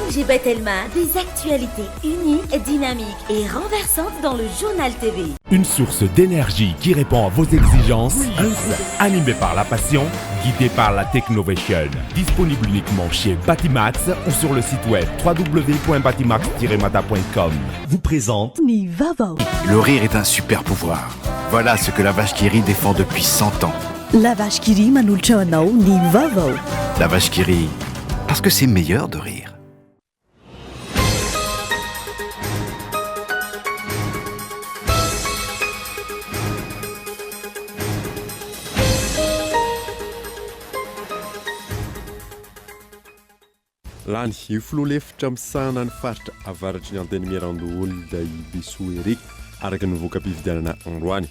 ONG Batelma, des actualités uniques, dynamiques et renversantes dans le Journal TV. Une source d'énergie qui répond à vos exigences, un groupe animé par la passion, guidé par la Technovation. Disponible uniquement chez Batimax ou sur le site web www.batimax-mada.com. Vous présente Ny vaovao. Le rire est un super pouvoir. Voilà ce que la vache qui rit défend depuis 100 ans. La vache qui rit manolotra anao ny vaovao. La vache qui rit, parce que c'est meilleur de rire. Lany io filoha lefitra misahana ny faritra avaratry ny Antenimierandoholona i Besoa Eric, araka ny voka-pifidianana androany.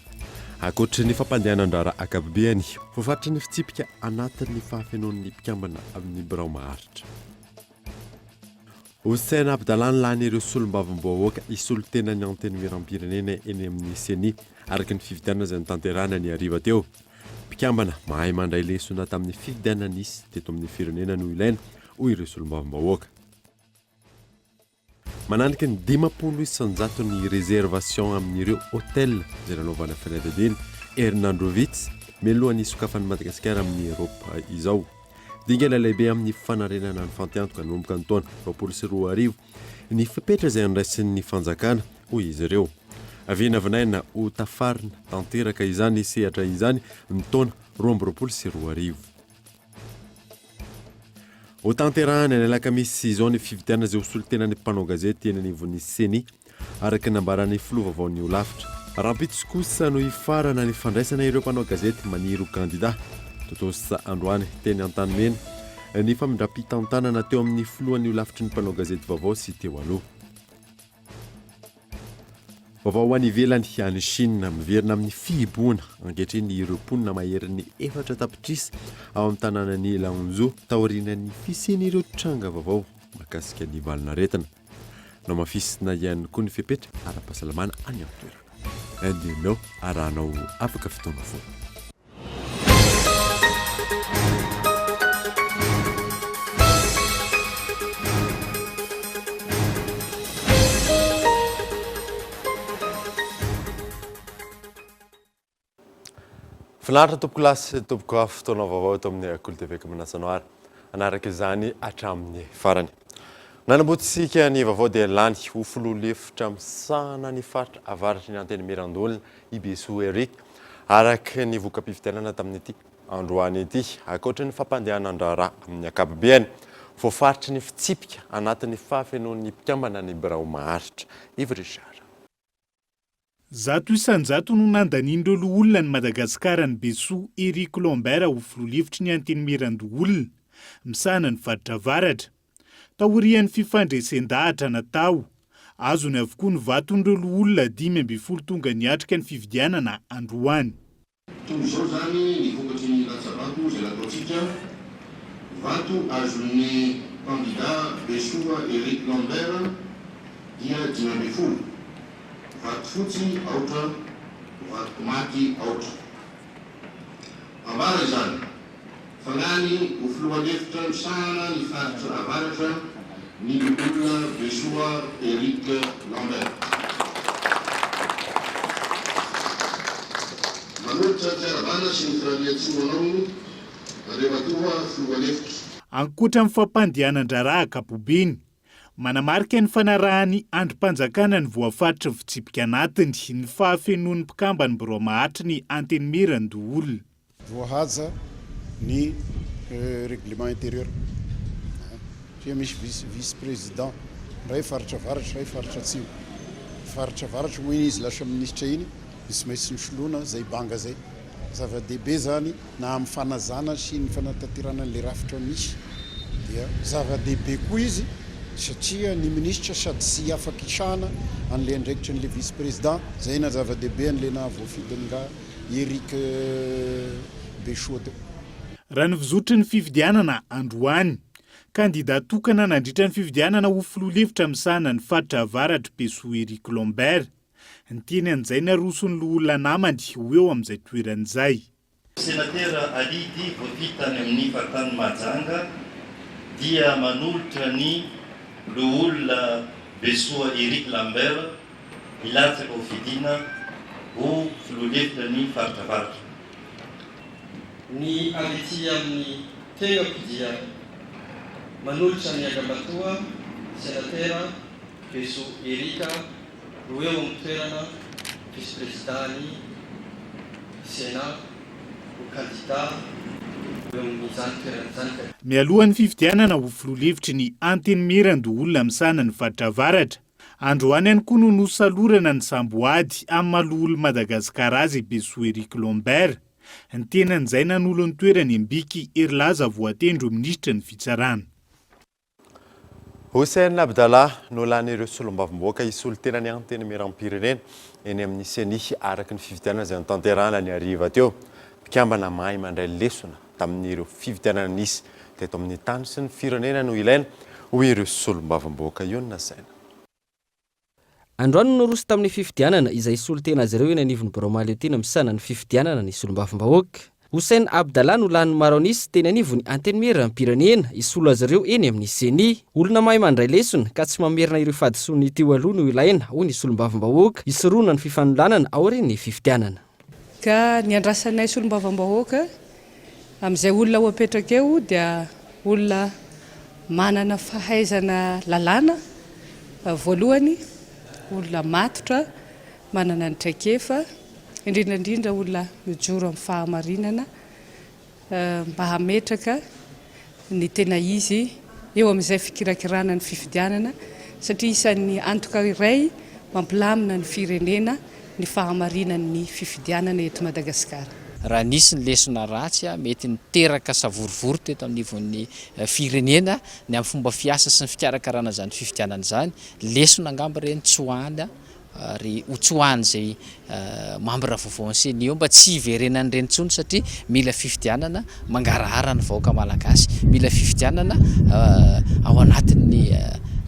Ankoatry ny fampandehanan-draharaha ankapobeany, voafaritry ny fitsipika anatin'ny fahafenoan'ny mpikambana amin'ny birao maharitra. Hossein Abdallah lany ireo solombavambahoaka hisolo tena ny Antenimierampirenena eny amin'ny Ceni, araka ny fifidianana izay notanterahina ny hariva teo. Mpikambana mahay mandray lesona tamin'ny fifidianana nisy teto amin'ny firenena no ilaina, hoy ireo solombavambahoaka. Mananiky ny 50 isan-jato ny réservation amin'ireo hôtel izay nanaovana fanadihadiana herinandro vitsy mialohan'ny hisokafan'i Madagasikara amin'ny Eropa izao. Dingana lehibe amin'ny fanarenana ny fantiantoka nanomboka ny taona 2020 ny fepetra izay andraisin'ny fanjakana, hoy izy ireo. Vinavinaina ho tafarina tanteraka izany sehatra izany ny taona 2022. Hotanterahina ny alakamisy izao ny fifidianana izay ho solontenan'ny mpanao gazety eny anivon'ny Ceni, araka ny nambaran'ny filoha vaovaon'ny holafitra. Rahampitso kosa no hifarana ny fandraisana ireo mpanao gazety maniry ho kandida. Tontosa androany teny Antanimena ny famindram-pitantanana teo amin'ny filohan'ny holafitry ny mpanao gazety vaovao sy teo aloha. Vaovao ho any ivelany, any Chine, miverina amin'ny fihibohana ankehitriny ireo mponina maherin'ny 4 tapitrisa ao amin'ny tanànan'i Lanzhou taorian'ny fisian'ireo tranga vaovao mahakasika ny valanaretina. Nohamafisina ihany koa ny fepetra ara-pahasalamana any an-toerana. Indinao arahanao afaka fotoana fohy. Finaritra tompoko lahy sy tompoko vavy, fotoana vaovao eto amin'ny Kolo TV ka manasa anao ary hanaraka izany hatramin'ny farany. Nanambotsika ny vaovao dia lany ho filoha lefitra misahana ny faritra avaratry ny Antenimierandoholona i Besoa Eric araka ny voka-pifidianana tamin'ity androany ity. Ankoatra ny fampandehanan-draharaha amin'ny ankapobeany, voafaritry ny fitsipika anatin'ny fahafenoan'ny mpikambana ny birao maharitra. Yves Richard. 100% no nandanian'ireo loholona an'i Madagasikara an'i Besoa Eric Lambert ho filoha lefitry ny Antenimierandoholona misahana ny faritra avaratra. Taorian'ny fifandresen-dahatra natao, azony avokoa ny vaton'ireo loholona 15 tonga niatrika ny fifidianana androany. Toy izao izany ny vokatry ny latsa-bato izay nataontsika, Vato azon'ny kandida Besoa Eric Lambert dia 15, vato fotsy aotra, vato maty aotra. Ambara izany fa lany ho filoha lefitra misahana ny faritra avaratra ny loholona Besoa Eric Lambert. Manolotra ny fiarahabana sy ny firarian-tsoa anao Andriamatoa filoha lefitra. Ankoatra ny fampandehanan-draharaha ankapobeny, manamarika ny fanarahan'ny andrim-panjakana ny voafaritry ny fitsipika anatiny, ny fahafenoan'ny mpikamban'ny birao mahatry ny Antenimierandoholona. Voahaja ny règlement intérieur satria misy vice vice président iray faritra avaratra iray faritra atsimo. Faritra avaratra moa iny izy lasa minisitra iny dia tsy maintsy nosoloina zay banga zay. Zava-dehibe zany na amin'ny fanajana sy ny fanatanterahana an'ilay rafitra misy dia zava-dehibe koa izy satria ny minisitra sady tsy afaka hisahana an'ilay andraikitra an'ilay vice président. Zay na zava-dehibe an'ilay nahavoafidy an'ingahy Eric Besoa teo. Raha ny fizotry ny fifidianana androany, kandida tokana nandritra ny fifidianana ho filoha lefitra misahana ny faritra avaratr'i Besoa Eric Lambert, niteny an'izay naroson'ny loholona namany ho eo amin'izay toerana izay. Senatera Alidy voafidy tany amin'ny faritanin'i Mahajanga dia manolotra ny. Loholona Besoa Eric Lambert hilatsaka ho fidiana ho filoha lefitra ny Faritra Avaratra. Ny avy ety amin'ny tenako dia manolotra an'i Andriamatoa Senatera Besoa Eric ho eo amin'ny toerana Vice-Président-n'ny Sénat ho kandida ho eo amin'izany toerana izany ka. Mialohan'ny fifidianana ho filoha lefitry ny Antenimierandoholona misahana ny faritra Avaratra, androany ihany koa no nosalorana ny samboady amin'ny maha loholon'i Madagasikara azy i Besoa Eric Lambert, ny tenan'izay nanolo ny toerany Imbiky Herilaza voatendry ho minisitry ny Fitsarana. Hussein Abdallah no lany ireo solombavambahoaka hisolo tena ny Antenimierampirenena eny amin'ny Ceni araka ny fifidianana izay notanterahana ny hariva teo. Mpikambana mahay mandray lesona tamin'ireo fifidianana nisy teto amin'ny tany sy ny firenena no ilaina, hoy ireo solombavambahoaka io no nasaina. Androany no niroso tamin'ny fifidianana izay hisolo tena azy ireo eny anivon'ny birao mahaleotena misahana ny fifidianana ny solombavambahoaka. Hussein Abdallah no lanin'ny maro an'isa teny anivon'ny Antenimierampirenena hisolo azy ireo eny amin'ny Ceni. Olona mahay mandray lesona ka tsy mamerina ireo fahadisoan'ny teo aloha no ilaina, hoy ny solombavambahoaka, hisorohana ny fifanolanana aorian'ny fifidianana. Ka ny andrasanay solombavambahoaka amin'izay olona ho apetraka eo dia olona manana fahaizana lalàna voalohany, olona matotra, manana ny traikefa, indrindra indrindra olona mijoro amin'ny fahamarinana mba hametraka ny tena izy eo amin'izay fikirakirana ny fifidianana satria isan'ny antoka iray mampilamina ny firenena ny fahamarinan'ny fifidianana eto Madagasikara. Raha nisy ny lesona ratsy mety niteraka savorovoro teto anivon'ny firenena ny amin'ny fomba fiasa sy ny fikarakarana izany fifidianana izany, lesona angamba ireny tsoahana ary ho tsoahan'izay mambra vaovaon'ny Ceni eo mba tsy hiverenan'ireny intsony satria mila fifidianana mangarahara ny vahoaka malagasy, mila fifidianana ao anatin'ny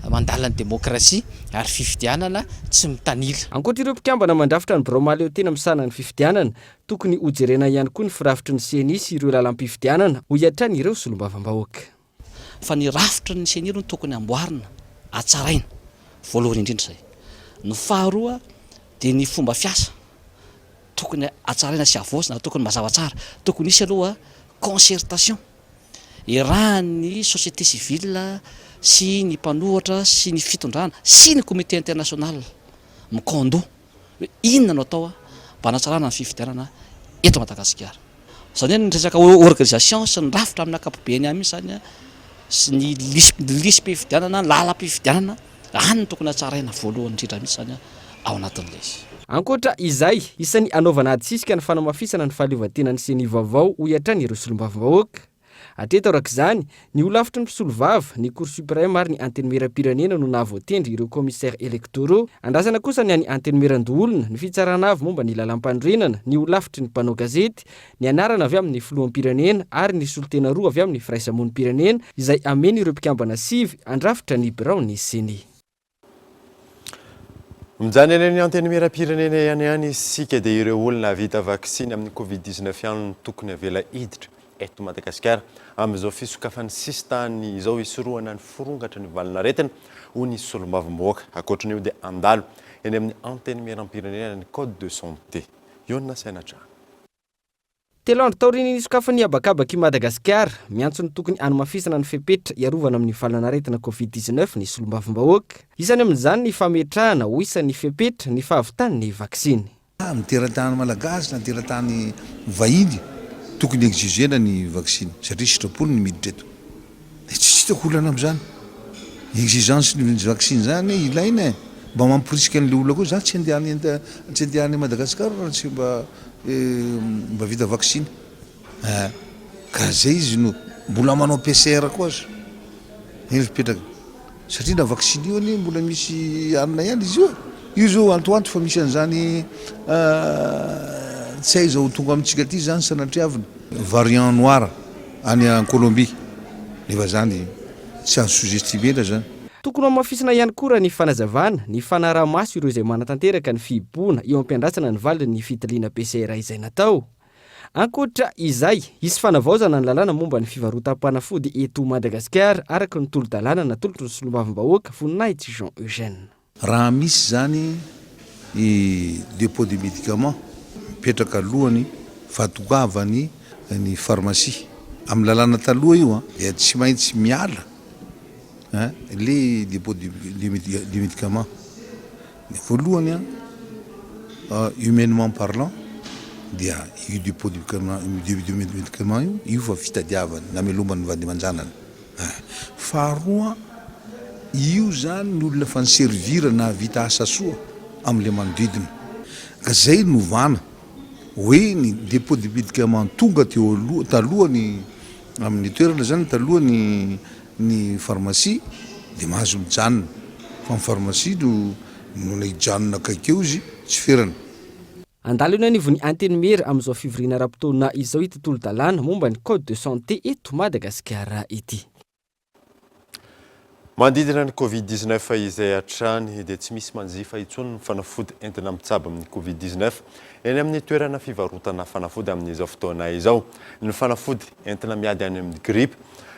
mandala ny demokrasia ary fifidianana tsy mitanila. Ankoatra ireo mpikambana mandrafitra ny birao mahaleotena misahana ny fifidianana, tokony hojerena ihany koa ny firafitry ny Ceni sy ireo lalam-pifidianana, hoy hatrany ireo solombavambahoaka. Fa ny rafitry ny Ceni aloha no tokony amboarina, hatsaraina, voalohany indrindra izay. Ny faharoa dia ny fomba fiasa, tokony hatsaraina sy havaozina ary tokony mazava tsara. Tokony hisy aloha concertation iarahan'ny société civile sy ny mpanohatra sy ny fitondrana sy ny comité international mikaon-doha hoe inona no atao mba hanatsarana ny fifidianana eto Madagasikara. Izany hoe ny resaka organisation sy ny rafitra amin'ny ankapobeny ihany mihitsy izany sy ny lisi-pifidianana, ny lalam-pifidianana, any no tokony hatsaraina voalohany indrindra mihitsy izany ao anatin'ilay izy. Ankoatra izay, isan'ny hanaovana adisisika ny fanamafisana ny fahaleovantenan'ny Ceni vaovao, hoy hatrany ireo solombavambahoaka. Hatreto araka izany, ny holafitry ny mpisolovava, ny Cour suprême ary ny Antenimierampirenena no nahavoatendry ireo commissaires électoraux. Andrasana kosa ny an'ny Antenimierandoholona, ny Fitsarana avo momba ny lalàmpanorenana, ny holafitry ny mpanao gazety, ny anarana avy amin'ny filoham-pirenena ary ny solontena roa avy amin'ny firaisamonim-pirenena izay hameno ireo mpikambana sivy handrafitra ny biraon'ny Ceni. Mijanona eny amin'ny Antenimierampirenena ihany ihany isika dia ireo olona vita vaksiny amin'ny Covid 19 ihany no tokony avela hiditra eto Madagasikara amin'izao fisokafan'ny sisintany izao hisorohana ny firongatra ny valanaretina, hoy ny solombavambahoaka. Ankoatran'io dia handalo eny amin'ny Antenimierampirenena ny Code de santé. Io no nasaina hatrany. Telo andro taorian'ny nisokafan'ny habakabak'i Madagasikara, miantso ny tokony hanamafisana ny fepetra hiarovana amin'ny valanaretina Covid 19 ny solombavambahoaka. Isany amin'izany ny fametrahana ho isan'ny fepetra ny fahavitan'ny vaksiny. Ny teratany malagasy na teratany vahiny tokony exiger-na ny vaksiny satria sitrapony ny miditra eto. Dia tsy hitako olana amin'izany. Exigence ny vaksiny izany ilaina e! Mba mamporisika an'ilay olona koa, za tsy handeha any tsy handeha any Madagascar raha tsy mba mba vita vaksiny. Eh! Ka zay izy no mbola manao PCR koa aza. Iny fipetraka. Satria na vaksiny io anie mbola misy anona ihany izy io e! Io zao antoanto fa misy an'izany tsy aiza ho tonga amintsika aty izany sanatriavina. Variant noir any Colombie nefa zany tsy azo sous estimer-na zany. Tokony hohamafisina ihany koa raha ny fanazavana, ny fanaraha-maso ireo izay manatanteraka ny fihibohana eo am-piandrasana ny valin'ny fitiliana PCR izay natao. Ankoatra izay, hisy fanavaozana ny lalàna momba ny fivarotam-panafody eto Madagasikara, araka ny tolo-dalàna natolotry ny solombavambahoaka, Voninahitsy Jean Eugène. Raha misy izany ny depot de médicament mipetraka alohany fahatongavany ny pharmacie, amin'ny lalàna taloha io dia tsy maintsy miala le depot de médicament. Ny voalohany an, humainement parlant dia io depot de médicament io, io fa fitadiavany namelomany ny vady aman-janany. Faharoa, io zany ny olona efa ni-servir nahavita asa soa amin'ilay manodidina. Ka zay no ovana hoe ny depot de médicament tonga teo aloha, taloha ny amin'ny toerana zany, taloha ny Ny pharmacie dia mahazo mijanona fa ny pharmacie no no hijanona akaiky eo izy tsy ferana. Handalo eny anivon'ny Antenimiera amin'izao fivoriana ara-potoana izao ity tolo-dalàna momba ny Code de santé eto Madagasikara ity. Manodidina ny Covid 19 izay hatrany dia tsy misy manjifa intsony ny fanafody entina mitsabo amin'ny Covid 19 eny amin'ny toerana fivarotana fanafody amin'izao fotoana izao. Ny fanafody entina miady any amin'ny gripa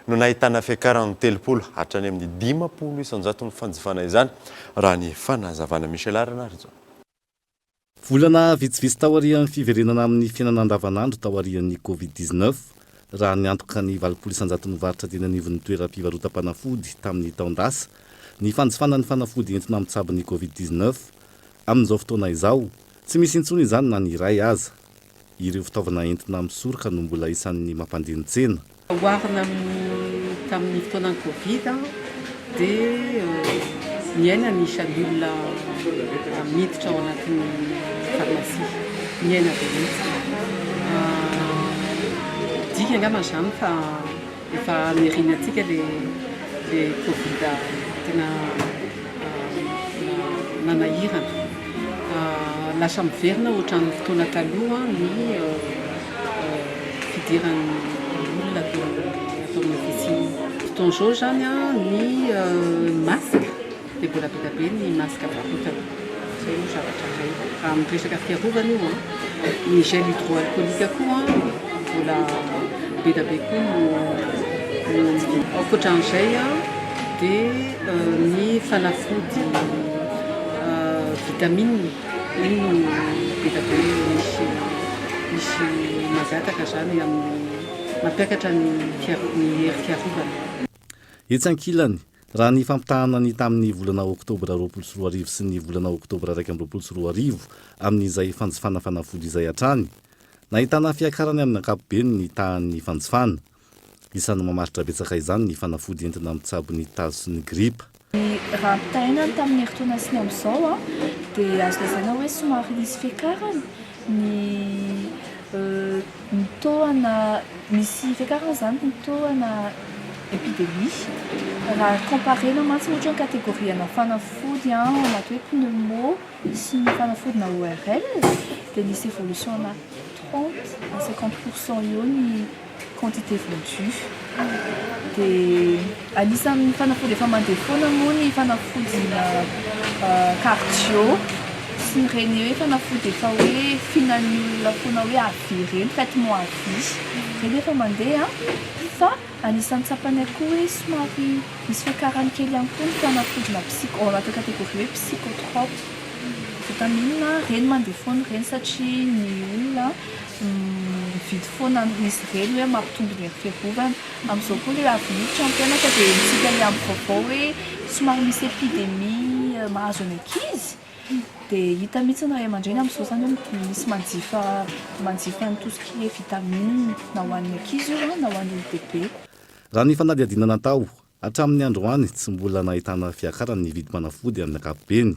no nahitana fiakaran'ny 30 hatrany amin'ny 50% ny fanjifana izany, raha ny fanazavana Michel Rainarijaona. Volana vitsivitsy taorian'ny fiverenana amin'ny fiainana andavanandro taorian'ny Covid 19, raha niantoka ny 80 isanjaton'ny varotra teny anivon'ny toeram-pivarotam-panafody tamin'ny taon-dasa ny fanjifana ny fanafody entina mitsabo ny Covid 19, amin'izao fotoana izao, tsy misy intsony izany na ny iray aza. Ireo fitaovana entina misoroka no mbola isan'ny mampandeha ny tsena. Oharina amin'ny tamin'ny fotoanan'ny Covid dia nihena ny isan'ny olona miditra ao anatin'ny farmasia. Nihena be mihitsy. Midika angamba izany fa efa nirina antsika ilay Covid tena nanahirana. Lasa miverina ohatran'ny fotoana taloha ny fidiran'ny olona ato amin'ny officine. Fotoana izao izany ny masque dia mbola be dia be ny masque varotana. Izay no zavatra iray. Raha amin'ny resaka fiarovana io an, ny gel hydroalcoolique koa mbola be dia be koa no mividy. Ankoatran'izay dia ny fanafody vitamine iny no be dia be misy misy mangataka izany amin'ny mampiakatra ny ny hery fiarovana. Etsy ankilany, raha ny fampitahana ny tamin'ny volana oktobra 2020 sy ny volana oktobra 2021 amin'izay fanjifana fanafody izay hatrany, nahitana fiakarany amin'ny ankapobeny ny tahan'ny fanjifana. Isan'ny mamaritra betsaka izany ny fanafody entina mitsabo ny tazo sy ny gripa. Raha ampitahaina ny tamin'ny herintaona sy ny amin'izao dia azo lazaina hoe somary nisy fiakarany ny ny taux-na, misy fiakarany izany ny taux-na épidémie. Raha comparer-na mantsy ohatra ny catégorie-na fanafody ao anaty hoe pneumo sy ny fanafodina ORL dia nisy évolution-na 30 à 50 pour cent eo ny quantité vendue. Dia anisan'ny fanafody efa mandeha foana moa ny fanafodina cardio sy ireny hoe fanafody efa hoe fihinan'ny olona foana hoe à vie ireny, traitement à vie, ireny efa mandeha fa anisan'ny tsapanay koa hoe somary misy fiakarany kely ihany koa ny fanafodina psy- ao anatin'ny catégorie hoe psychotrope, vitamine, ireny mandeha foana ireny satria ny olona mividy foana amin'izy ireny hoe mampitombo ny hery fiarovana. Amin'izao koa ilay avy miditra ny mpianatra dia henontsika ilay andro vaovao hoe somary misy épidémie mahazo ny ankizy dia hita mihitsy ny ray aman-dreny amin'izao izany hoe misy manjifa manjifa ny tout ce qui est vitamine na ho an'ny ankizy io na ho an'ny olon-dehibe. Raha ny fanadihadiana natao, hatramin'ny androany, tsy mbola nahitana fiakarany ny vidim-panafody amin'ny ankapobeny.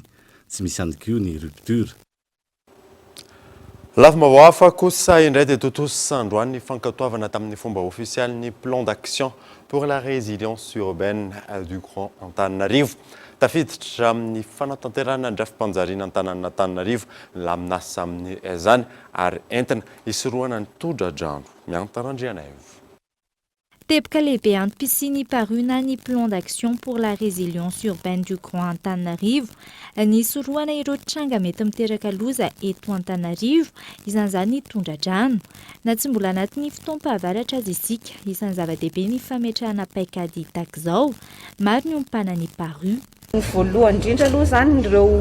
Tsy misy ihany koa ny rupture. Lafim-baovao hafa kosa indray dia tontosa androany ny fankatoavana tamin'ny fomba ofisialy ny Plan d'action pour la résilience urbaine du Grand Antananarivo. Tafiditra amin'ny fanatanterahana ny drafi-panjariana an-tanànan'Antananarivo ny laminasa amin'izany ary entina hisorohana ny tondra-drano. Miantana Andrianaivo. Teboka lehibe antom-pisian'ny PARU na ny Plan d'action pour la résilience urbaine du Grand Antananarivo ny hisorohana ireo tranga mety miteraka loza eto Antananarivo, isan'izany ny tondra-drano. Na tsy mbola anatin'ny fotoam-pahavaratra aza isika, isan'ny zava-dehibe ny fametrahana paikady tahaka izao. Maro ny ompanan'ny PARU. Ny voalohany indrindra aloha izany ireo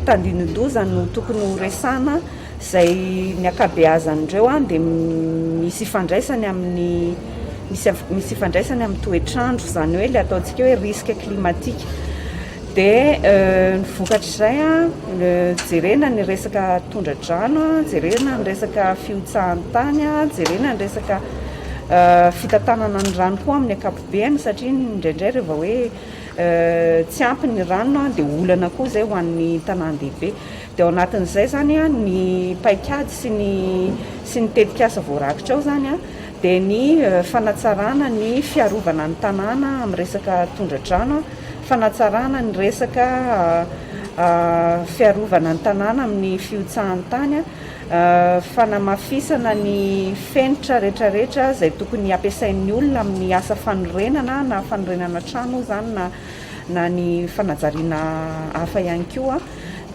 tandindon-doza no tokony ho resahana izay ny ankabeazan'ireo dia misy ifandraisany amin'ny misy misy ifandraisany amin'ny toetr'andro izany hoe ilay ataontsika hoe risque climatique. Dia ny vokatr'izay jerena ny resaka tondra-drano, jerena ny resaka fihotsahan'ny tany, jerena ny resaka fitantanana ny rano koa amin'ny ankapobeny satria indraindray rehefa hoe Tsy ampy ny rano dia olana koa izay ho an'ny tanàn-dehibe. Dia ao anatin'izay izany ny paikady sy ny sy ny tetikasa voarakitra ao izany dia ny fanatsarana ny fiarovana ny tanàna amin'ny resaka tondra-drano, fanatsarana ny resaka fiarovana ny tanàna amin'ny fihotsahan'ny tany, Fanamafisana ny fenitra retraretra izay tokony hampiasain'ny olona amin'ny asa fanorenana na fanorenana trano izany na na ny fanajariana hafa ihany koa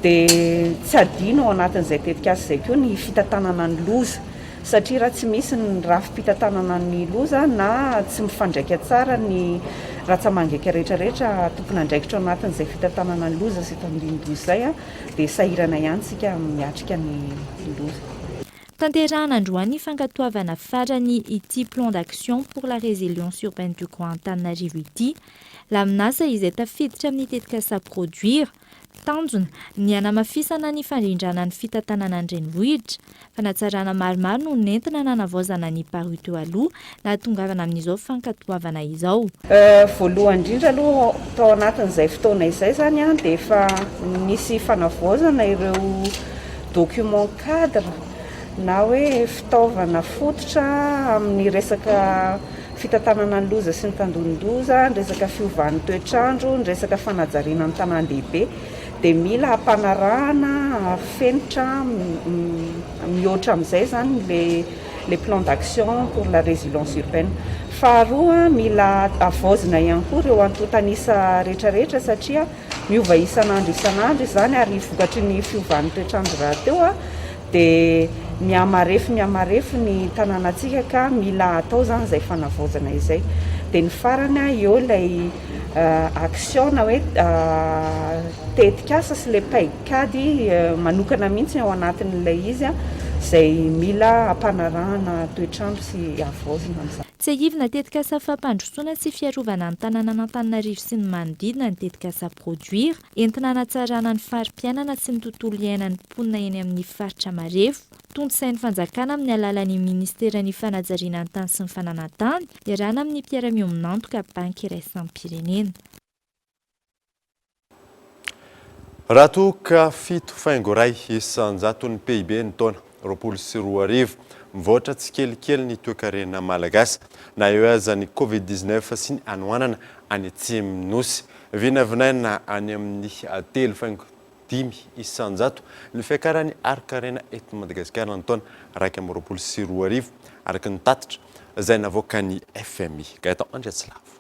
dia tsy adino ao anatin'izay tetikasa izay koa ny fitantanana ny loza satria raha tsy misy ny rafi-pitantanana ny loza na tsy mifandraika tsara ny ratsa-mangaika retraretra tompon'andraikitra ao anatin'izay fitantanana ny loza sy tandindon-doza izay dia sahirana ihany isika miatrika ny loza. Tanterahana androany ny fankatoavana farany ity Plan d'action pour la résilience urbaine du Grand Antananarivo ity. Laminasa izay tafiditra amin'ny tetikasa Produir. Tanjona, ny hanamafisana ny fandrindrana ny fitantanana ny renivohitra. Fanatsarana maromaro no nentina nanavaozana ny PARU teo aloha, nahatongavana amin'izao fankatoavana izao. Voalohany indrindra aloha tao anatin'izay fotoana izay izany dia efa nisy fanavaozana ireo document cadre na hoe fitaovana fototra amin'ny resaka fitantanana ny loza sy ny tandindon-doza, ny resaka fiovan'ny toetr'andro, ny resaka fanajariana ny tanàn-dehibe. Dia mila ampanarahana fenitra mihoatra amin'izay izany ilay ilay plan d'action pour la résilience urbaine. Faharoa, mila havaozina ihany koa ireo antontan'isa rehetrarehetra satria miova isan'andro isan'andro izany ary vokatry ny fiovan'ny toetr'andro rahateo dia mihamarefo mihamarefo ny tanànantsika ka mila atao izany izay fanavaozana izay. Dia ny farany, eo ilay action na hoe tetikasa sy ilay paikady manokana mihitsy ao anatin'ilay izy izay mila ampanarahana toetr'andro sy havaozina amin'izany. Tsiahivina tetikasa fampandrosoana sy fiarovana ny tanànan'Antananarivo sy ny manodidina ny tetikasa Produir, entina hanatsarana ny fari-piainana sy ny tontolo iainan'ny mponina eny amin'ny faritra marefo. Tontosain'ny fanjakana amin'ny alalan'ny minisiteran'ny fanajariana ny tany sy ny fananan-tany, iarahana amin'ny mpiara-miombon'antoka Banky iraisam-pirenena. Raha toa ka 7.1 isan-jaton'ny PIB ny taona 2020, mivoatra tsikelikely ny toekarena malagasy na eo aza ny Covid 19 sy ny hanoanana any atsimon'ny Nosy. Vinavinaina any amin'ny 3.5% ny fiakaran'ny harin-karena eto Madagasikara ny taona 2021, araka ny tatitra izay navoakan'ny FMI. Gaëtan Andriatsilavo.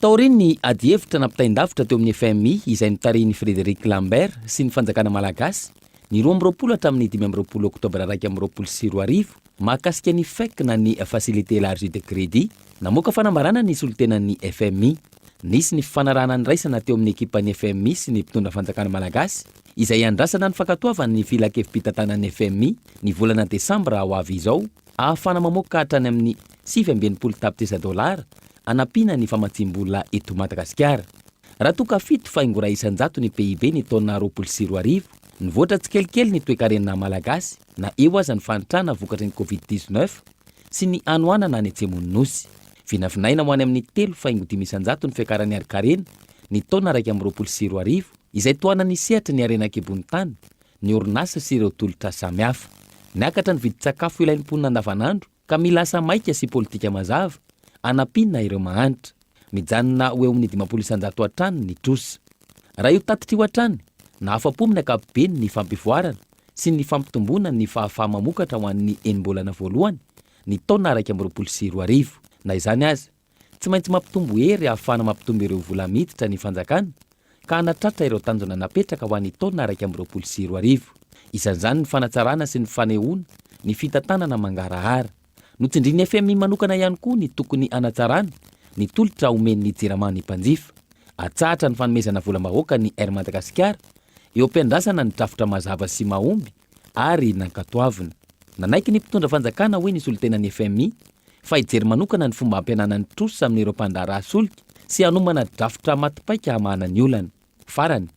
Taorian'ny adihevitra nampitain-davitra teo amin'ny FMI izay notarihin'i Frédéric Lambert sy ny fanjakana malagasy ny 22 hatramin'ny 25 oktobra 2021 mahakasika ny FEC na ny Facilité Élargie de Crédit, namoaka fanambarana ny solontenan'ny FMI. Nisy ny fifanarahana niraisana teo amin'ny ekipan'ny FMI sy ny mpitondra fanjakana malagasy izay iandrasana ny fankatoavan'ny filankevi-pitantanan'ny FMI ny volana desambra ho avy izao ahafahana mamoaka hatrany amin'ny 69 tapitrisa dolara hanampiana ny famatsiam-bola eto Madagasikara. Raha toa ka 7.1% ny PIB ny taona 2020, nivoatra tsikelikely ny toekarena malagasy na eo aza ny fahantrana vokatry ny Covid 19 sy ny hanoanana any atsimon'ny Nosy. Vinavinaina ho any amin'ny 3.5% ny fiakaran'ny harin-karena ny taona 2021, izay tohanan'ny sehatry ny harena an-kibon'ny tany, ny orinasa sy ireo tolotra samihafa. Niakatra ny vidin-tsakafo ilain'ny mponina andavanandro ka mila asa maika sy politika mazava hanampiana ireo mahantra. Mijanona ho eo amin'ny 50% hatrany ny trosa. Raha io tatitra io hatrany, nahafa-po amin'ny ankapobeny ny fampivoarana sy ny fampitomboana ny fahafaha-mamokatra ho an'ny enim-bolana voalohany ny taona 2021. Na izany aza, tsy maintsy mampitombo hery ahafahana mampitombo ireo vola miditra ny fanjakana ka hanatratra ireo tanjona napetraka ho an'ny taona 2021. Isan'izany ny fanatsarana sy ny fanehoana ny fitantanana mangarahara. Notsindrin'ny fmi manokana ihany koa ny tokony hanatsarana ny tolotra omen'ny Jirama ny mpanjifa. Atsahatra ny fanomezana volam-bahoaka ny Air Madagasikara eo am-piandrasana ny drafitra mazava sy mahomby ary nankatoavina. Nanaiky ny mpitondra fanjakana hoy ny solontenan'ny fmi fa hijery manokana ny fomba hampihenana ny trosa amin'ireo mpandraharaha solika sy hanomana drafitra maty paika hamahana ny olana. Farany,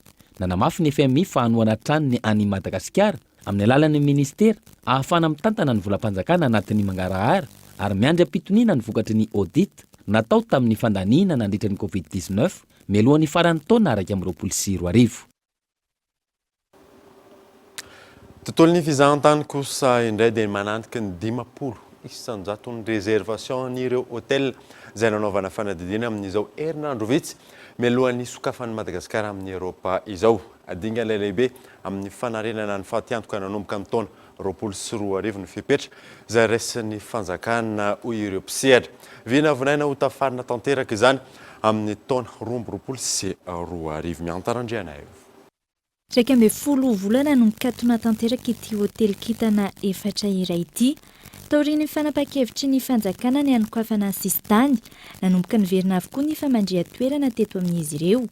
nanamafy ny fmi fa hanohana hatrany ny an'i Madagasikara amin'ny alalan'ny minisitera ahafahana mitantana ny volam-panjakana anatin'ny mangarahara ary miandry am-pitoniana ny vokatry ny audit natao tamin'ny fandaniana nandritra ny Covid 19 mialohan'ny faran'ny taona 2021. Tontolon'ny fizahantany kosa indray dia manantiky ny 50 isan-jaton'ny réservation an'ireo hôtel izay nanaovana fanadihadiana amin'izao herinandro vitsy mialohan'ny hisokafan'i Madagasikara amin'ny Eropa izao. Dingana lehibe amin'ny fanarenana ny fatiantoka nanomboka ny taona 2020 ny fepetra izay raisin'ny fanjakana hoy ireo mpisehatra. Vinavinaina ho tafarina tanteraka izany amin'ny taona 2022. Mianta Randrianaivo. 11 volana no nikatona tanteraka ity hotely kintana efatra iray ity. Taorian'ny fanapahan-kevitry ny fanjakana ny hanokafana sisintany, nanomboka niverina avokoa ny famandrihan-toerana teto amin'izy ireo.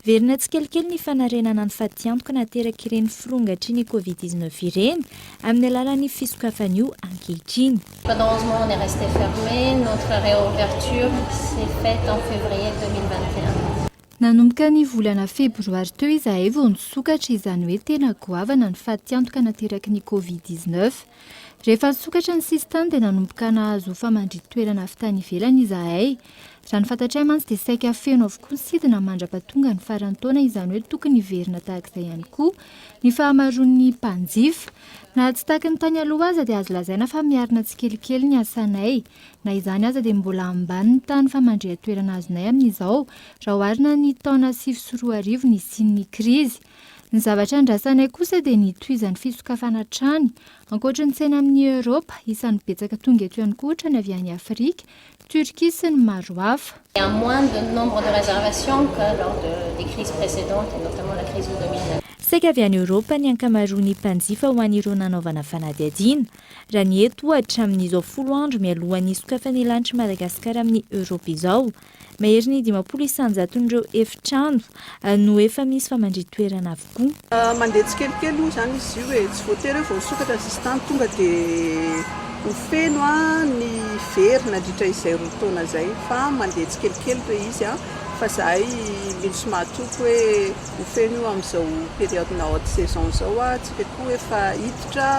Velona tsikelikely ny fanarenana ny fatiantoka naterak'ireny firongatry ny Covid 19 ireny amin'ny alalan'ny fisokafan'io ankehitriny. Pendant 11 mois on est resté fermé, notre réouverture s'est faite en février 2021. Nanomboka ny volana febroary teo izahay vao nisokatra, izany hoe tena goavana ny fatiantoka nateraky ny Covid 19. Rehefa nisokatra ny sisintany dia nanomboka nahazo famandrin-toerana avy tany ivelany izahay. Raha ny fantatray mantsy dia saika feno avokoa ny sidina mandra-pahatonga ny faran'ny taona, izany hoe tokony hiverina tahaka izay ihany koa ny fahamaroan'ny mpanjifa. Na tsy tahaky ny tany aloha aza dia azo lazaina fa miarina tsikelikely ny asanay. Na izany aza dia mbola ambany ny tahan'ny famandrihan-toerana azonay amin'izao raha oharina ny taona 2009 nisian'ny krizy. Ny zavatra andrasanay kosa dia ny hitohizan'ny fisokafana hatrany. Ankoatry ny tsena amin'i Eoropa, isan'ny betsaka tonga eto ihany koa ohatra ny avy any Afrika, Turquie sy ny maro hafa. Il y a moins de nombre de réservations que lors de des crises précédentes et notamment la crise de 2009. Saika avy any Eoropa ny ankamaroan'ny mpanjifa ho an'ireo nanaovana fanadihadiana. Raha ny eto ohatra, amin'izao folo andro mialohan'ny hisokafan'ny lanitr'i Madagasikara amin'ny Eoropa izao, Maherin'ny 50 isan-jaton'ireo efitrano no efa misy famandrihan-toerana avokoa. Mandeha tsikelikely moa izany izy io e, tsy voatery hoe vao nisokatra ny sisintany tonga dia ho feno ny very nandritra izay roa taona izay fa mandeha tsikelikely ilay izy fa izahay mino sy mahatoky hoe ho feno io amin'izao période-na haute saison izao, tsika koa efa hiditra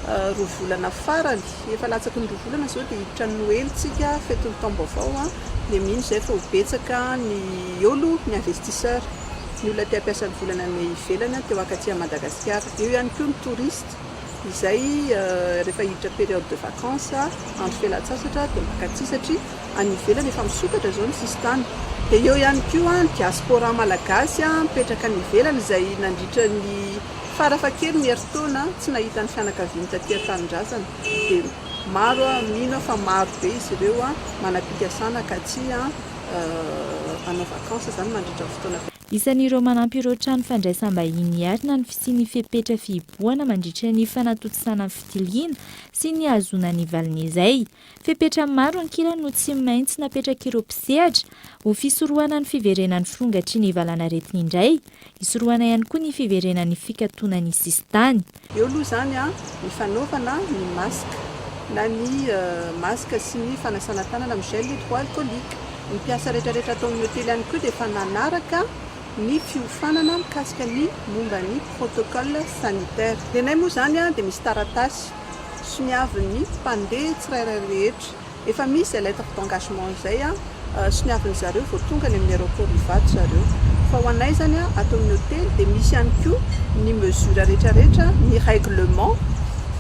roa volana farany. Efa latsaky ny roa volana izao dia hiditra ny Noely tsika, fetin'ny taom-baovao an, dia mino izahay fa ho betsaka ny eo aloha ny investisseurs, ny olona te hampiasa ny volany any ivelany te ho akaty à Madagasikara. Eo ihany koa ny touristes izay rehefa hiditra période de vacances, andro fialan-tsasatra dia mankaty satria any ivelany efa misokatra izao ny sisintany. Dia eo ihany koa ny diaspora malagasy mipetraka any ivelany izay nandritra ny Farafahakeliny herintaona tsy nahita ny fianakaviany taty an-tanindrazana dia maro aho mino aho fa maro be izy ireo manam-pikasana ka tsy hanao vacances izany mandritra ny fotoana Isan'ireo manampy ireo trano fandraisam-bahiny hiarina ny fisian'ny fepetra fihibohana mandritra ny fanatontosana ny fitiliana sy ny hahazoana ny valin'izay. Fepetra maro ankilany no tsy maintsy napetrak'ireo mpisehatra ho fisorohana ny fiverenan'ny firongatry ny valanaretina indray Hisorohana ihany koa ny fiverenan'ny fikatonan'ny sisintany. Eo aloha izany ny fanaovana ny masque na ny masque sy ny fanasana tanana amin'ny gel hydroalcoolique. Ny mpiasa rehetra rehetra ato amin'ny hotely ihany koa dia efa nanaraka ny fiofanana mikasika ny momba ny protocole sanitaire. Ny anay moa izany dia misy taratasy soniavin'ny mpandeha tsirairay rehetra. Efa misy izay lettre d'engagement izay soniavin-dry zareo vao tonga any amin'ny aéroport Ivato zareo. Fa ho anay izany ato amin'ny hotely dia misy ihany koa ny mesure rehetra rehetra, ny règlement.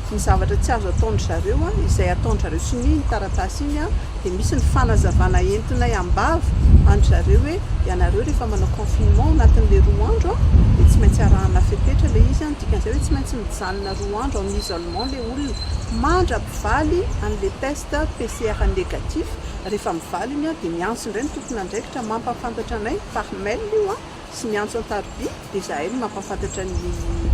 Ny zavatra tsy azo ataon-dry zareo, izay ataon-dry zareo sonia iny taratasy iny, dia misy ny fanazavana entinay am-bava an-dry zareo hoe ianareo rehefa manao confinement ao anatin'ilay roa andro dia tsy maintsy arahana fepetra ilay izy, ny dikan'izay hoe tsy maintsy mijanona roa andro en isolement ilay olona mandra-pivaly an'ilay test PCR négatif, rehefa mivaly iny dia miantso indray ny tompon'andraikitra mampahafantatra anay par mail io. sy miantso an-tarobia dia izahay no mampahafantatra ny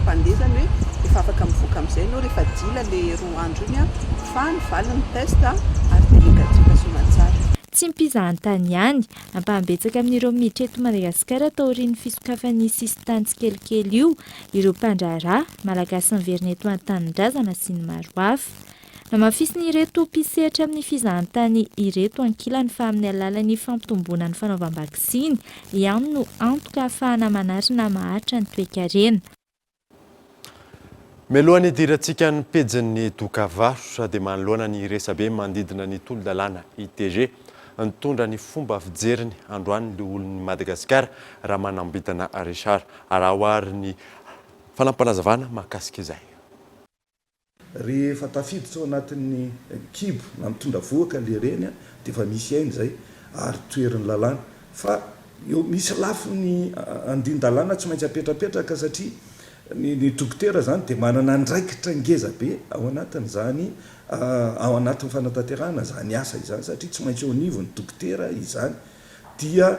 mpandeha izany hoe efa afaka mivoaka amin'izay ianao rehefa dila ilay roa andro iny fa ny valiny test ary dia négatif soamantsara. Tsy mpizahantany ihany, ampaham-betsaka amin'ireo miditra eto Madagasikara taorian'ny fisokafan'ny sisintany tsikelikely io, ireo mpandraharaha, Malagasy miverina eto an-tanindrazana sy ny maro hafa. Namafisin'ireto mpisehatra amin'ny fizahantany ireto ankilany fa amin'ny alalan'ny fampitomboana ny fanaovam-baksiny ihany no antoka ahafahana manarina maharitra ny toekarena. Mialohan'ny hidirantsika ny pejin'ny dokavarotra dia manoloana ny resabe manodidina ny tolo-dalàna ITG nitondra ny fomba fijeriny androany ny loholon'i Madagasikara Ramanambintana Richard. Araho ary ny fanampinazavana mahakasika izay. Rehefa tafiditra ao anatin'ny kibo na mitondra vohoka ilay reny dia efa misy aina izay ary toherin'ny lalàna. Fa eo misy lafiny andinin-dalàna tsy maintsy apetrapetraka satria ny ny dokotera izany dia manana andraikitra ngeza be ao anatin'izany ao anatin'ny fanatanterahana izany asa izany satria tsy maintsy eo anivon'ny dokotera izany dia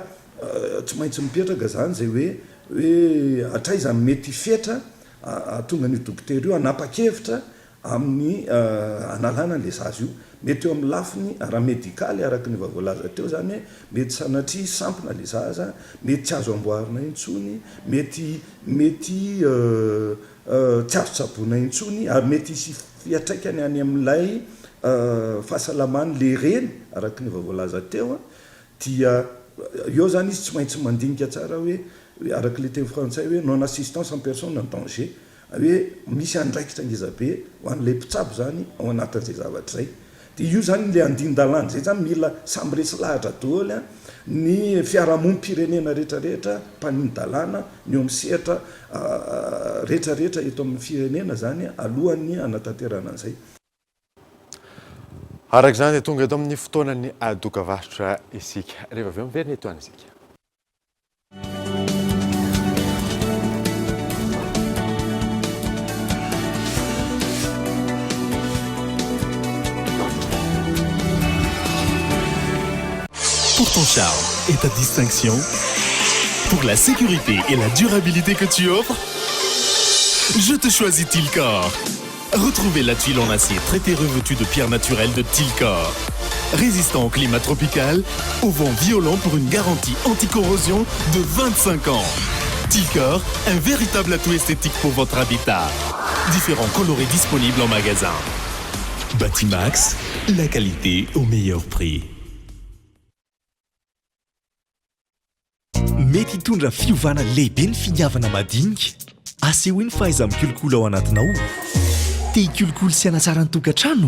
tsy maintsy mipetraka izany izay hoe hoe hatraiza no mety fetra Hahatonga an'io dokotera io hanapa-kevitra amin'ny hanalana an'ilay zaza io. Mety eo amin'ny lafiny ara-medikaly araka ny efa voalaza teo izany hoe mety sanatria sampona ilay zaza, mety tsy azo amboarina intsony, mety mety tsy azo tsaboina intsony ary mety hisy fiantraikany any amin'ilay fahasalaman'ilay reny araka ny efa voalaza teo. Dia eo izany izy tsy maintsy mandinika tsara hoe, araka ilay teny frantsay hoe non assistance en personne en danger, hoe misy andraikitra ngeza be ho an'ilay mpitsabo izany ao anatin'izay zavatra izay. Dia io izany ilay andinin-dalàna izay izany mila samy resy lahatra daholo ny fiarahamonim-pirenena rehetra rehetra, mpanin-dalàna, ny eo amin'ny sehatra rehetra rehetra eto amin'ny firenena izany alohan'ny hanatanterahana an'izay. Araka izany dia tonga eto amin'ny fotoanan'ny dokavarotra isika. Rehefa avy eo miverina eto ihany isika. Pour ton charme et ta distinction, pour la sécurité et la durabilité que tu offres, je te choisis Tilcor. Retrouvez la tuile en acier traitée revêtue de pierre naturelle de Tilcor. Résistant au climat tropical, au vent violent pour une garantie anticorrosion de 25 ans. Tilcor, un véritable atout esthétique pour votre habitat. Différents coloris disponibles en magasin. Batimax, la qualité au meilleur prix. Mety hitondra fiovana lehibe ny finiavana madinika. Asehoy ny fahaiza-mikolokolo ao anatinao. Te hikolokolo sy hanatsara ny tokantrano?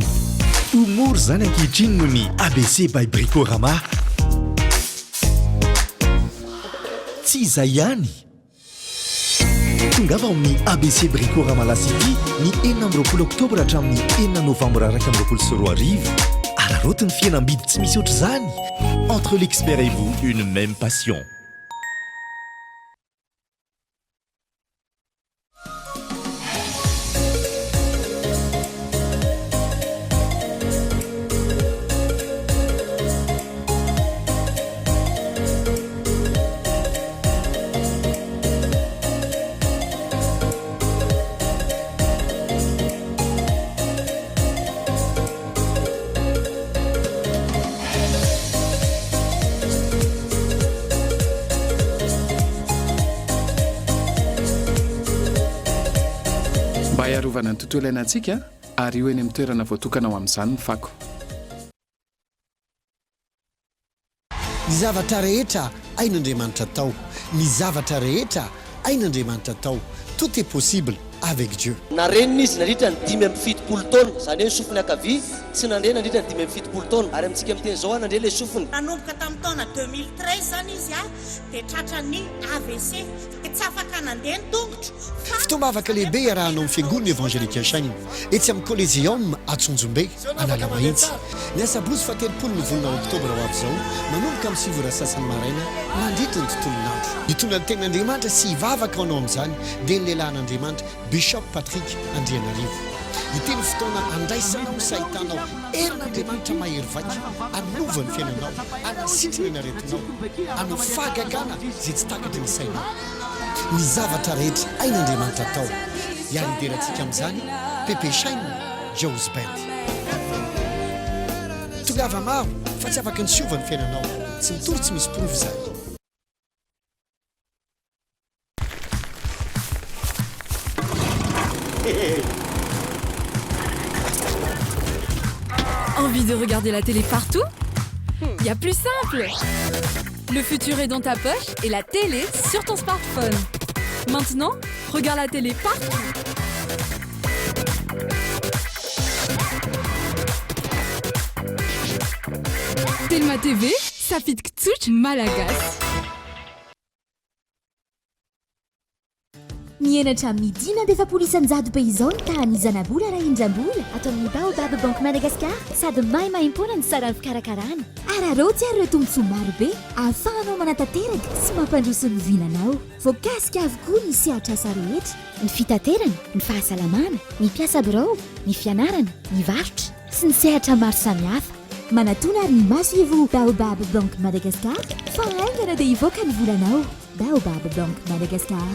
Ho mora izany ankehitriny noho ny ABC by Bricorama. Tsy izay ihany! Tongava ao amin'ny ABC Bricorama La City ny 26 oktobra hatramin'ny 6 novambra 2021. Araraoty ny fihenam-bidy tsy misy ohatr'izany! Entre l'expert et vous, une même passion. Mba hiarovana ny tontolo iainantsika, ario eny amin'ny toerana voatokana ho amin'izany ny fako. Ny zavatra rehetra hain'Andriamanitra atao. Ny zavatra rehetra hain'Andriamanitra atao. Tout est possible avec Dieu. Narenina izy nandritra ny 75 taona, izany hoe ny sofiny ankavia tsy nandre nandritra ny 75 taona, ary amintsika miteny izao nandre ilay sofiny. Nanomboka tamin'ny taona 2013 izany izy dia tratran'ny AVC. Tsy afaka nandeha ny tongotro fa. Fotoam-bavaka lehibe iarahanao amin'ny Fiangonana Evangelique Shine etsy amin'ny Coliseum Antsonjombe, Analamahitsy. Ny asabotsy fahatelopolo ny volana oktobra ho avy izao, manomboka amin'ny sivy ora sasany maraina mandritra ny tontolon'andro. Hitondra ny tenin'Andriamanitra sy hivavaka ho anao amin'izany dia ny lehilahin'Andriamanitra Bishop Patrick Andrianarivo. Ity no fotoana handraisanao sy hahitanao herin'Andriamanitra mahery vaika hanova ny fiainanao, hanasitrana ny aretinao, hanao fahagagana izay tsy takatry ny sainao. Ny zavatra rehetra hain'Andriamanitra atao. Hiara-hidera antsika amin'izany Pepe Shine Joe's Band. Tongava maro fa tsy afaka ny tsy hiova ny fiainanao. Tsy mitory tsy misy porofo izany. Envie de regarder la télé partout Il y a plus simple Le futur est dans ta poche et la télé sur ton smartphone. Maintenant, regarde la télé partout. Telma TV, safidy tsotra malagasy. Mihena hatramin'ny 45% be izao ny tahan'ny zanabola ara-indram-bola ato amin'ny Baobab Bank Madagascar sady maimaimpoana ny saran'ny fikarakarana. Araraoty ary ireo tombontsoa marobe ahafahanao manatanteraka sy mampandroso ny vinanao. Voakasika avokoa ny sehatr'asa rehetra, ny fitaterana, ny fahasalamana, ny mpiasa birao, ny fianarana, ny varotra, sy ny sehatra maro samihafa. Manatona ary ny masoivoho Baobab Bank Madagascar fa haingana dia hivoaka ny volanao. Baobab Bank Madagascar,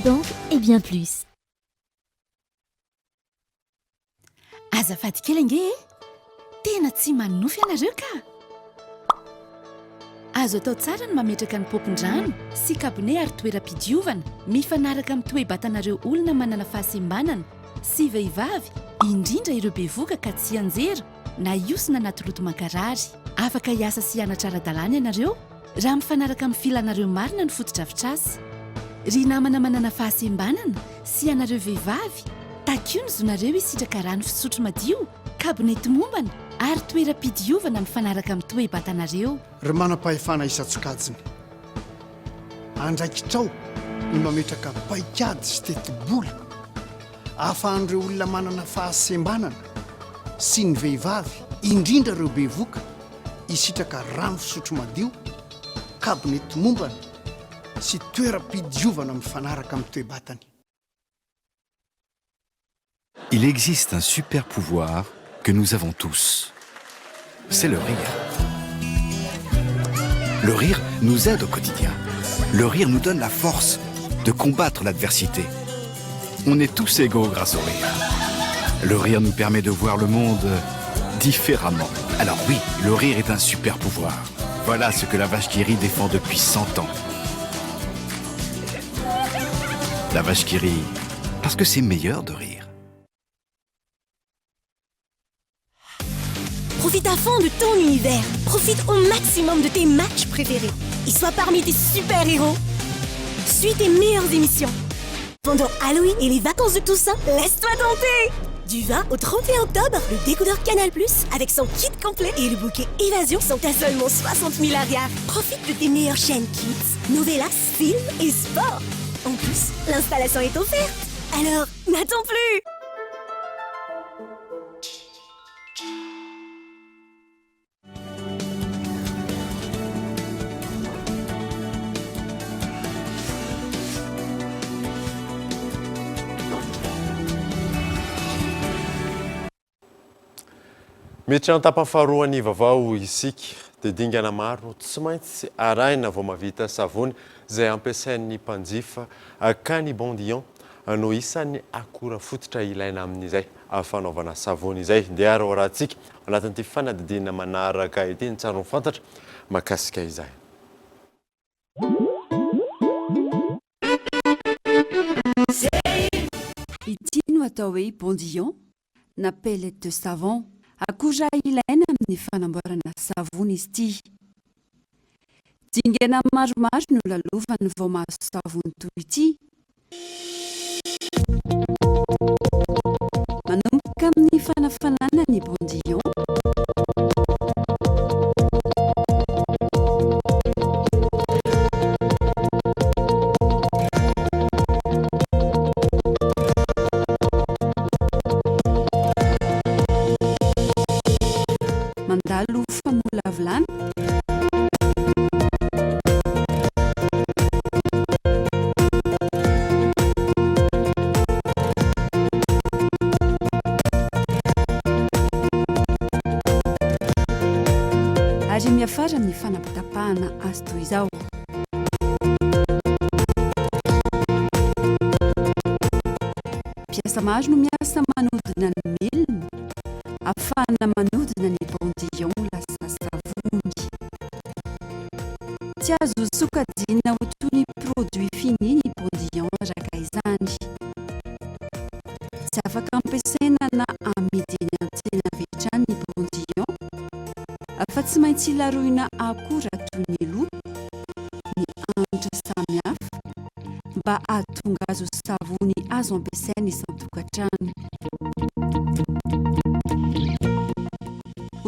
banque et bien plus. Azafady kely ange e! Tena tsy manonofy ianareo ka! Azo atao tsara ny mametraka ny paompin-drano sy kabone ary toeram-pidiovana mifanaraka amin'ny toe-batanareo olona manana fahasembanana sy vehivavy, indrindra ireo bevoka ka tsy hianjera na hiosona anaty loto mankarary. Afaka hiasa sy hianatra ara-dalàna ianareo Raha mifanaraka amin'ny filanareo marina ny fotodrafitrasa. Ry namana manana fahasembanana sy ianareo vehivavy, takio ny zonareo hisitraka rano fisotro madio, kabone tomombana ary toeram-pidiovana mifanaraka amin'ny toe-batanareo. Ry manam-pahefana isan-tsokajiny, andraikitrao ny mametraka paikady sy tetibola ahafahan'ireo olona manana fahasembanana sy ny vehivavy, indrindra ireo bevoka, hisitraka rano fisotro madio, kabone tomombana sy toeram-pidiovana mifanaraka amin'ny toe-batany. Il existe un super pouvoir que nous avons tous. C'est le rire. Le rire nous aide au quotidien. Le rire nous donne la force de combattre l'adversité. On est tous égaux grâce au rire. Le rire nous permet de voir le monde différemment. Alors oui, le rire est un super pouvoir. Voilà ce que la vache qui rit défend depuis 100 ans. La vache qui rit, parce que c'est meilleur de rire. Profite à fond de ton univers. Profite au maximum de tes matchs préférés. Et sois parmi tes super-héros. Suis tes meilleures émissions. Pendant Halloween et les vacances de Toussaint, laisse-toi tenter Du 20 au 31 octobre, le décodeur Canal+, avec son kit complet et le bouquet Évasion sont à seulement 60 000 arrières. Profite de tes meilleures chaînes kids, novelas, films et sport. En plus, l'installation est offerte. Alors, n'attends plus Miditra an-tapany faharoan'ny vaovao isika dia dingana maro no tsy maintsy arahina vao mahavita savony izay ampiasain'ny mpanjifa ka ny bondillon no isan'ny akora fototra ilaina amin'izay fanaovana savony izay. Ndeha ary hoarahantsika ao anatin'ity fanadihadiana manaraka ity ny tsara ho fantatra mahakasika izay. Ity no atao hoe bondillon na pellet de savon. Akora ilaina amin'ny fanamboarana savony izy ity. Dingana maromaro no lalovany vao mahazo savony toy ity. Manomboka amin'ny fanafanana ny bondillon. azy toy izao. Mpiasa maro no miasa manodina ny milina ahafahana manodina ny bondillon lasa savony. Tsy azo sokajiana ho toy ny produit fini ny bondillon araka izany. Tsy afaka ampiasaina na amidy eny an-tsena avy hatrany ny bondillon fa tsy maintsy laroina akora toy ny loko, ny hanitra samihafa mba hahatonga azy ho savony azo ampiasaina isan-tokantrano.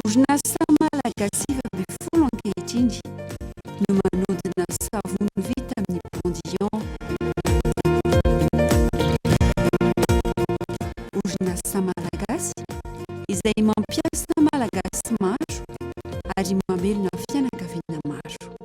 Orinasa malagasy 19 ankehitriny no manodina savony vita amin'ny bondillon. Orinasa malagasy izay mampiasa malagasy maro ary mamelona fianakaviana maro.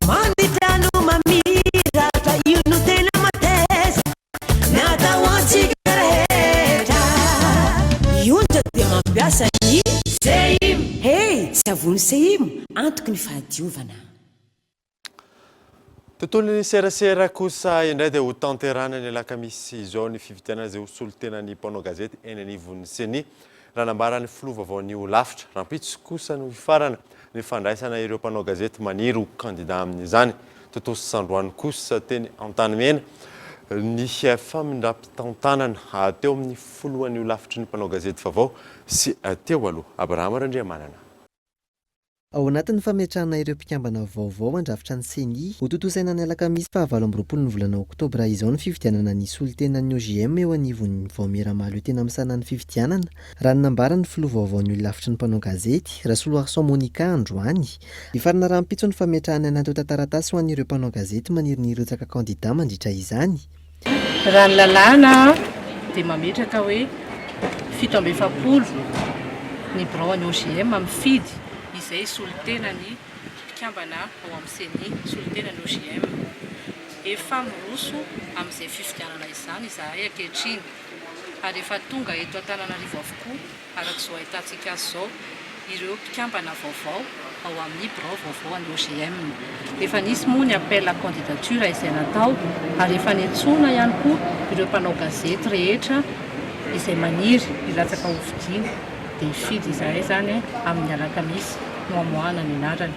Mandritra no mamiratra io no tena mateza natao antsika rehetra. Ionja dia mampiasa ny Seim. Hey! Savony Seim, antoky ny fahadiovana. Tontolon'ny serasera kosa indray dia ho tanterahina ny alakamisy izao ny fifidianana izay ho solontenan'ny mpanao gazety eny anivon'ny Ceni, raha nambaran'ny filoha vaovaon'ny holafitra. Rahampitso kosa no hifarana ny fandraisana ireo mpanao gazety maniry ho kandida amin'izany. Tontosa androany kosa teny Antanimena ny famindram-pitantanana teo amin'ny filohan'ny holafitry ny mpanao gazety vaovao sy teo aloha, Abraham Randriamanana. Ao anatin'ny fametrahana ireo mpikambana vaovao mandrafitra ny Ceni, hotontosaina ny alakamisy faha 28 ny volana oktobra izao ny fifidianana ny solontenan'ny OJM eo anivon'ny vaomiera mahaleo tena misahana ny fifidianana, raha ny nambaran'ny filoha vaovaon'ny holafitry ny mpanao gazety, Rasoloarison Monica, androany. Hifarana rahampitso ny fametrahana ny antontan-taratasy ho an'ireo mpanao gazety maniry ny hirotsaka kandida mandritra izany. Raha ny lalàna dia mametraka hoe 47 ny birao an'ny OJM mifidy izay solontena ny mpikambana ao amin'ny Ceni, solontena ny OJM. Efa miroso amin'izay fifidianana izany izahay ankehitriny ary efa tonga eto Antananarivo avokoa Araka izao ahitantsika azy izao, ireo mpikambana vaovao ao amin'ny birao vaovao an'ny OJM. Efa nisy moa ny appel à candidature izay natao ary efa niantsoana ihany koa ireo mpanao gazety rehetra izay maniry hilatsaka hofidiana dia hifidy izahay izany amin'ny alakamisy no hamoahana ny anarany.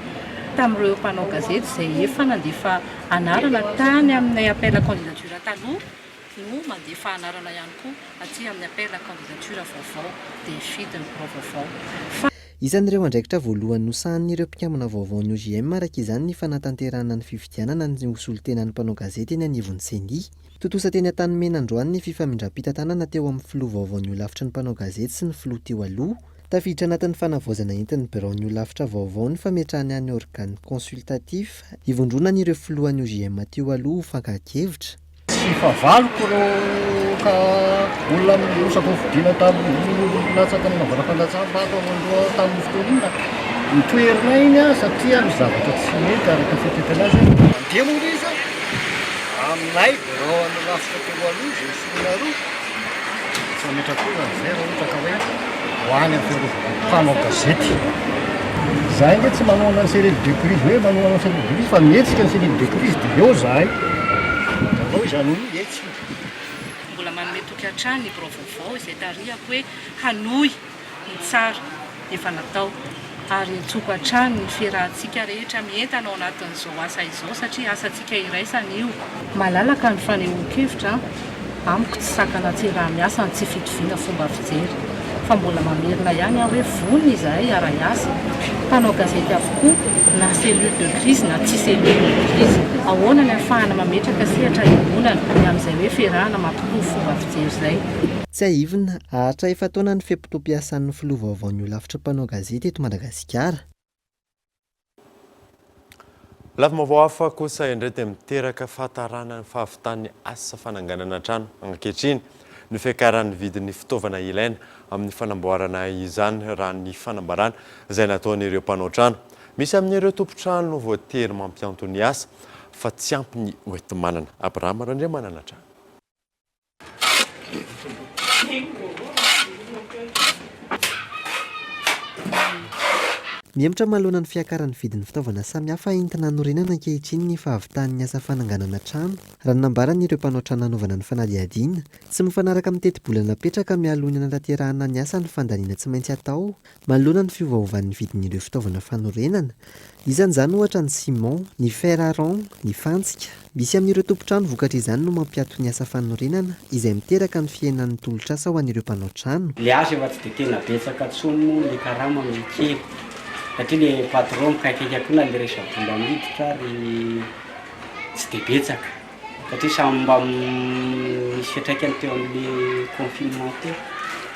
Tamin'ireo mpanao gazety izay efa nandefa anarana tany amin'ilay appel à candidature taloha, no mandefa anarana ihany koa aty amin'ny appel à candidature vaovao dia hifidy ny birao vaovao. Fa. Isan'ireo andraikitra voalohany nosahanin'ireo mpikambana vaovaon'ny OJM araka izany ny fanatanterahana ny fifidianana ny ho solontenan'ny mpanao gazety eny anivon'ny Ceni. Tontosa teny Antanimena androany ny fifamindram-pitantanana teo amin'ny filoha vaovaon'ny holafitry ny mpanao gazety sy ny filoha teo aloha. Tafiditra anatin'ny fanavaozana entin'ny biraon'ny holafitra vaovao ny fametrahana ny organe consultatif ivondronan'ireo filohan'ny OJM teo aloha ho fankan-kevitra. Tsy fahavaloko ireo ka olona nirotsaka ho fidiana tamin'ny latsaka nanaovana fandatsaham-bato aloha tamin'io fotoana iny na nitoerina iny aho satria misy zavatra tsy mety araka ny fieritreretana azy. Mandeha moa ilay izy an, aminay birao an'ny rafitra teo aloha izay nosoloinareo, tsy mametra-kolana izay raha ohatra ka hoe ho any amin'ny fiarovana ny mpanao gazety. Izahay ange tsy manohana ny cellule de crise hoe manohana ny cellule de crise fa mihetsika ny cellule de crise dia eo izahay. Hitanao izany io hetsika io. Mbola manome toky hatrany ny birao vaovao izay tarihako hoe hanohy ny tsara efa natao ary iantsoako hatrany ny fiarahantsika rehetra mientana ao anatin'izao asa izao satria asantsika iraisana io. Malalaka ny fanehoan-kevitra, amiko tsy sakana tsy iaraha-miasa ny tsy fitoviana fomba fijery. Fa mbola mamerina ihany aho hoe vonona izahay hiara-hiasa. Mpanao gazety avokoa na cellule de crise na tsy cellule de crise. Ahoana ny ahafahana mametraka sehatra iombonana ny amin'izay hoe fiarahana mampitovy fomba fijery izay. Tsiahivina, haharitra efa-taona ny fe-potoam-piasan'ny filoha vaovaon'ny holafitry ny mpanao gazety eto Madagasikara. Lafim-baovao hafa kosa indray dia miteraka fahatarana ny fahavitan'ny asa fananganana trano ankehitriny ny fiakaran'ny vidin'ny fitaovana ilaina amin'ny fanamboarana izany raha ny fanambarana izay nataon'ireo mpanao trano. Misy amin'ireo tompon-trano no voatery mampianto ny asa fa tsy ampy ny hoenti-manana. Abraham Randriamanana hatrany. Mihemotra manoloana ny fiakaran'ny vidin'ny fitaovana samihafa entina hanorenana ankehitriny ny fahavitan'ny asa fananganana trano, raha ny nambaran'ireo mpanao trano nanaovana ny fanadihadiana. Tsy mifanaraka amin'ny tetibola napetraka mialoha ny hanatanterahana ny asa ny fandaniana tsy maintsy atao Manoloana ny fiovaovan'ny vidin'ireo fitaovana fanorenana, isan'izany ohatra ny ciment, ny fer à rond, ny fantsika. Misy amin'ireo tompon-trano vokatr'izany no mampiato ny asa fanorenana, izay miteraka ny fihenan'ny tolotr'asa ho an'ireo mpanao trano. Le asa efa tsy de tena betsaka tsony moa le karama no kely satria le patron mikaikaika koa na le resa-bola miditra ary tsy de betsaka. Satria samy mba misy fiantraikany teo amin'le confinement teo.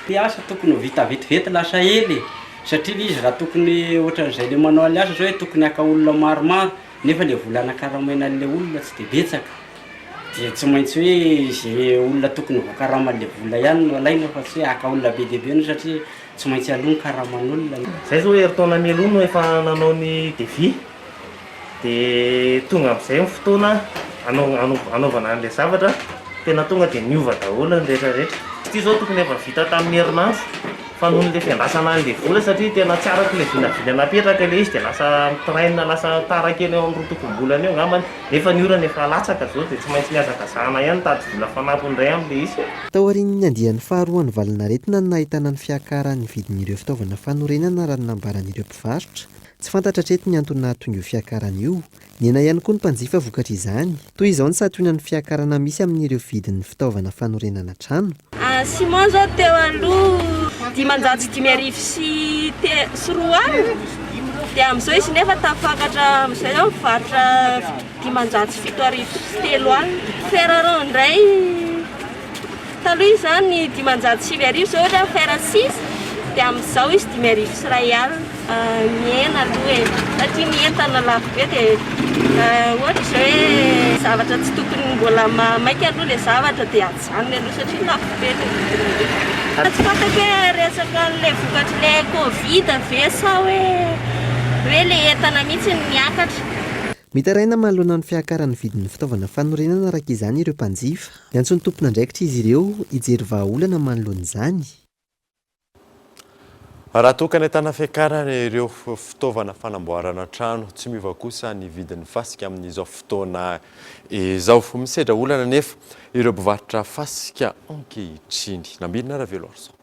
Ny asa tokony ho vita vetivety lasa ela e, satria le izy raha tokony ohatran'izay le manao an'le asa zao hoe tokony haka olona maromaro nefa le vola anakaramaina an'le olona tsy de betsaka, de tsy maintsy hoe ze olona tokony voakaraman'le vola ihany no alaina fa tsy hoe haka olona be dia be anao satria tsy maintsy aloa ny karaman'olona. Zay zao herintaona mialoha no efa nanao ny devis. Dia tonga amin'izay ny fotoana hanaovana an'ilay zavatra, tena tonga dia niova daholo ny rehetra rehetra. Ity izao tokony efa vita tamin'ny herinandro fa noho ilay fiandrasana an'ilay vola satria tena tsy araka ilay vinavina napetraka ilay izy dia lasa mi-traîne lasa tara kely eo amin'ny roatokom-bolana eo angambany nefa ny orana efa latsaka izao dia tsy maintsy mihazakazahana ihany mitady vola fanampiny indray amin'ilay izy. Taorian'ny andiany faharoan'ny valanaretina no nahitana ny fiakaran'ny vidin'ireo fitaovana fanorenana raha ny nambaran'ireo mpivarotra. Tsy fantatra hatreto ny antony nahatonga io fiakarana io. Nihena ihany koa ny mpanjifa vokatr'izany. Toy izao ny santionan'ny fiakarana misy amin'ireo vidin'ny fitaovana fanorenana trano. Ciment zao teo aloha 55 sy te sy 20 dia amin'izao izy nefa tafakatra amin'izay zao mivarotra 75 300. Fer à rond indray Taloha izy izany 9500 izao ohatra ny fer six dia amin'izao izy 5100. Mihena aloha e, satria ny entana lafo be dia ohatra izao hoe zavatra tsy tokony mbola maika aloha ilay zavatra dia ajanony aloha satria lafo be ilay vidiny. Tsy fantako hoe resaka an'ilay vokatr'ilay covid ve sa hoe hoe ilay entana mihitsy no miakatra. Mitaraina manoloana ny fiakaran'ny vidin'ny fitaovana fanorenana araka izany ireo mpanjifa. Miantso ny tompon'andraikitra izy ireo hijery vahaolana manoloana izany. Raha toa ka nahitana fiakarana ireo fitaovana fanamboarana trano, tsy miova kosa ny vidin'ny fasika amin'izao fotoana izao. Misedra olana anefa ireo mpivarotra fasika ankehitriny. Nambinina Raveloarison.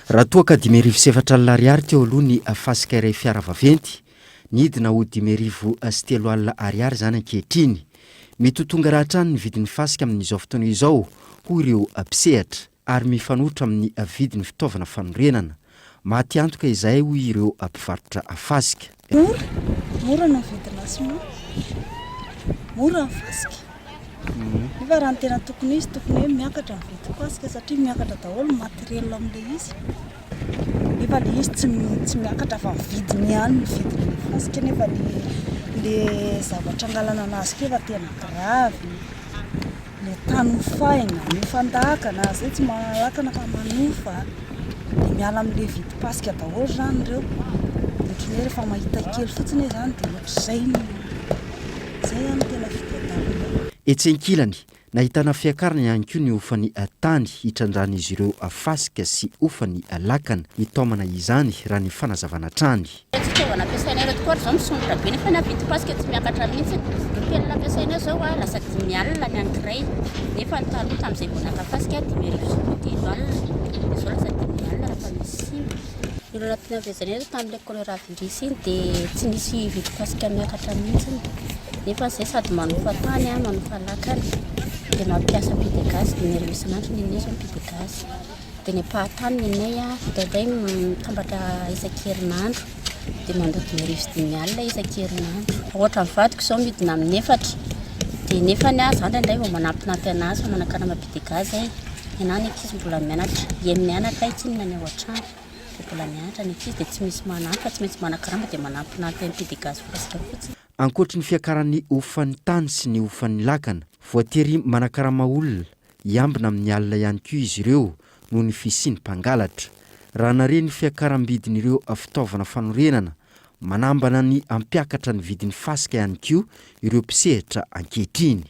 Raha toa ka 4400 ariary teo aloha ny fasika iray fiara vaventy, nidina ho 3500 ariary izany ankehitriny. Mety ho tonga raha hatrany ny vidin'ny fasika amin'izao fotoana izao, hoy ireo mpisehatra, ary mifanohitra amin'ny vidin'ny fitaovana fanorenana. Maty antoka izahay, hoy ireo mpivarotra fasika. Mora, mora ny vidina ciment, mora ny fasika. Nefa raha ny tena tokony izy, tokony hoe miakatra ny vidim-pasika satria miakatra daholo ny matériel amin'ilay izy. Nefa ilay izy tsy tsy miakatra fa ny vidiny ihany ny vidin'ilay fasika nefa ilay zavatra angalana anazy koa efa tena grave. Le tany hofahina, mifandakana, zay tsy manalakana fa manofa, de miala amle vidim-pasika daholo zany ireo, ohatran'ny hoe rehefa mahita kely fotsiny izy zany de ohatr'izay no, zay zany no tena fitadiavana. Etsy ankilany, nahitana fiakarana ihany koa ny hofan'ny tany hitrandrahan'izy ireo fasika sy hofan'ny lakana hitaomana izany raha ny fanazavana hatrany. Ireto fitaovana ampiasainay ireto koa ary izao misondrotra be nefa ny vidim-pasika tsy miakatra mihitsy. Ny pelle ampiasainay izao lasa 50 ny anankiray nefa ny taloha tamin'izay vao naka fasika 3530 dia izao lasa 50 rehefa misy simba. Ny olana tena novezainay izao tamin'ilay coronavirus iny dia tsy nisy vidim-pasika miakatra mihitsy nefa izay sady manofa tany manofa lakana dia mampiasa puits de gaz 5000 isan'andro ny anay izao ny puits de gaz. Dia ny ampahan-tany ny anay indraindray mitambatra isan-kerinandro dia mandoa 5500 isan-kerinandro. Ohatra ny vadiko izao midina amin'ny efatra dia nefany aho za indraindray vao manampinampy anazy fa manakarama be dia gazy e. Ny anahy ny ankizy mbola mianatra, enina mianaka ahy tsinona ny ao an-trano dia mbola mianatra ny ankizy dia tsy misy manampy fa tsy maintsy manakarama dia manampinampy an'ity dia gazy fasika fotsiny. Ankoatry ny fiakaran'ny hofan'ny tany sy ny hofan'ny lakana, voatery manakarama olona hiambina amin'ny alina ihany koa izy ireo noho ny fisian'ny mpangalatra. Raha nare ny fiakaram-bidin'ireo fitaovana fanorenana, manambana ny hampiakatra ny vidin'ny fasika ihany koa ireo mpisehatra ankehitriny.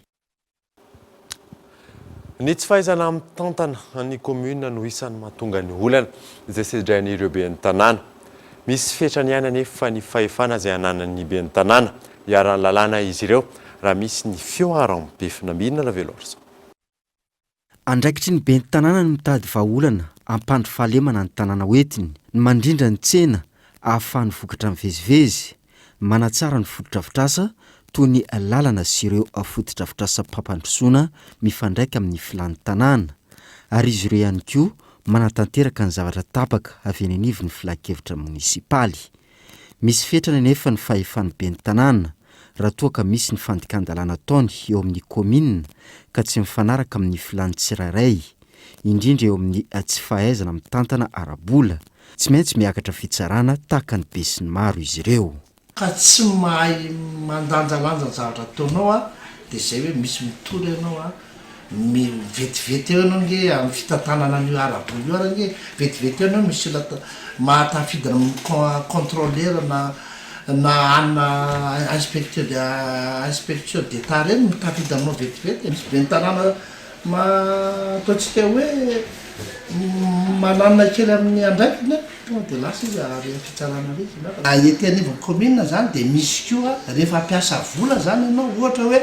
Ny tsy fahaizana mitantana ny commune no isan'ny mahatonga ny olana izay sedrain'ireo ben'ny tanàna. Misy fetrany ihany anefa ny fahefana izay ananan'ny ben'ny tanàna. Iharan'ny lalàna izy ireo raha misy ny fihoaram-pefy. Raveloarison. Andraikitry ny ben'ny tanàna ny mitady vahaolana hampandry fahalemana ny tanàna hoentiny, ny mandrindra ny tsena ahafahan'ny vokatra mivezivezy, manatsara ny fotodrafitrasa toy ny lalana sy ireo fotodrafitrasam-pampandrosoana mifandraika amin'ny filàn'ny tanàna, ary izy ireo ihany koa manatanteraka ny zavatra tapaka avy eny anivon'ny filankevitra monisipaly. Misy fetrany anefa ny fahefan'ny ben'ny tanàna raha toa ka misy ny fandikan-dalàna ataony eo amin'ny kaominina ka tsy mifanaraka amin'ny filàn'ny tsirairay, indrindra eo amin'ny tsy fahaizana mitantana ara-bola. Tsy maintsy miakatra fitsarana tahaka ny besinimaro izy ireo. Ka tsy mahay mandanjalanja ny zavatra ataonao a, dia izay hoe misy mitory ianao a, mi vetivety eo ianao ange amin'ny fitantanana an'io ara-bola io ary ange, vetivety eo ianao misy olona mahatafidina amin'ny con-contrôleur na na anona inspecteur de inspection d'Etat ireny mitafidina aminao vetivety e, misy ben'ny tanàna Ma ataontsika hoe mananona kely amin'ny andraikiny tonga dia lasa izy ary amin'ny fitsarana ary izy miakatra. Raha ety anivon'ny commune zany dia misy koa rehefa hampiasa vola zany ianao ohatra hoe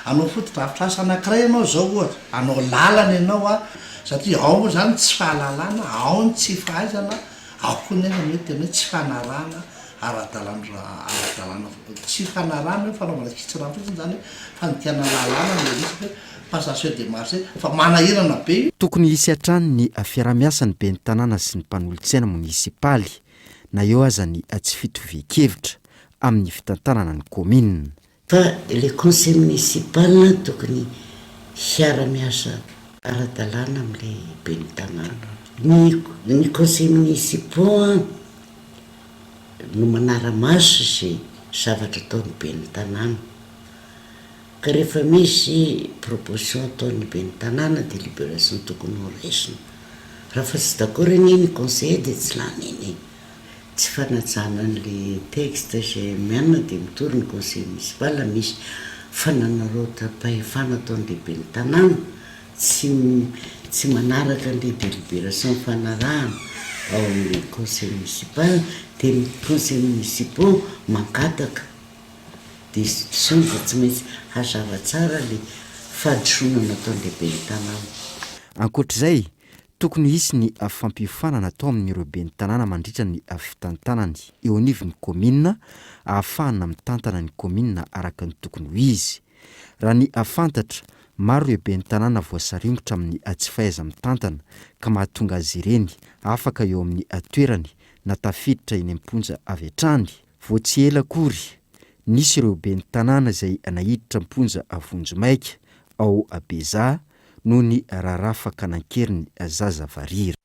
hanao fotodrafitrasa anankiray ianao zao ohatra, hanao lalana ianao a, satria ao moa zany tsy fahalalana, ao ny tsy fahaizana, ao koa nefa ny hoe tena hoe tsy fanarahana ara-dalàna ara-dalàna tsy fanarahana hoe fanaovana kitsirano fotsiny zany hoe fandikana lalàna no resaka hoe passation de marché fa manahirana be io. Tokony hisy hatrany ny fiaraha-miasan'ny ben'ny tanàna sy ny mpanolotsaina monisipaly na eo aza ny tsy fitovian-kevitra amin'ny fitantanana ny kaominina. Fa le conseil municipal tokony hiara-miasa ara-dalàna amle ben'ny tanàna. Ny ny conseil municipaux an no manara-maso izay zavatra ataon'ny ben'ny tanàna. Ka rehefa misy proposition ataon'ny ben'ny tanàna délibération tokony ho raisina. Raha fa tsy d'accord anie ny conseiller dia tsy lany iny e. Tsy fanajana an'le texte GMN dia mitory ny conseil municipal misy fananaraotam-pahefana ataon'le ben'ny tanàna tsy tsy manaraka an'le délibération nifanarahana ao amin'ny conseil municipal dia ny conseil municipaux mangataka destitution dia tsy maintsy hazava tsara le fahadisoana nataon'le ben'ny tanàna. Ankoatr'izay, Tokony hisy ny fampiofanana atao amin'ireo ben'ny tanàna mandritra ny fitantanany eo anivon'ny kaominina ahafahana mitantana ny kaominina araka ny tokony ho izy. Raha ny fantatra, maro ireo ben'ny tanàna voasaringotra amin'ny tsy fahaiza-mitantana ka mahatonga azy ireny afaka eo amin'ny toerany na tafiditra eny am-ponja avy hatrany. Vao tsy ela akory, nisy ireo ben'ny tanàna izay naiditra am-ponja vonjimaika ao Bezaha noho ny raharaha fakana an-keriny zaza varira.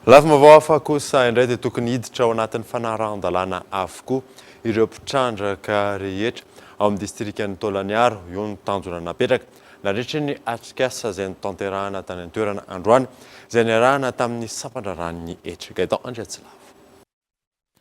Lafim-baovao hafa kosa indray dia tokony hiditra ao anatin'ny fanarahan-dalàna avokoa ireo mpitrandraka rehetra ao amin'ny distrikan'i Taolagnaro. Io no tanjona napetraka nandritry ny atrikasa izay notanterahana tany an-toerana androany izay niarahana tamin'ny sampan-draharahan'ny hetra. Gaëtan Andriatsilavo.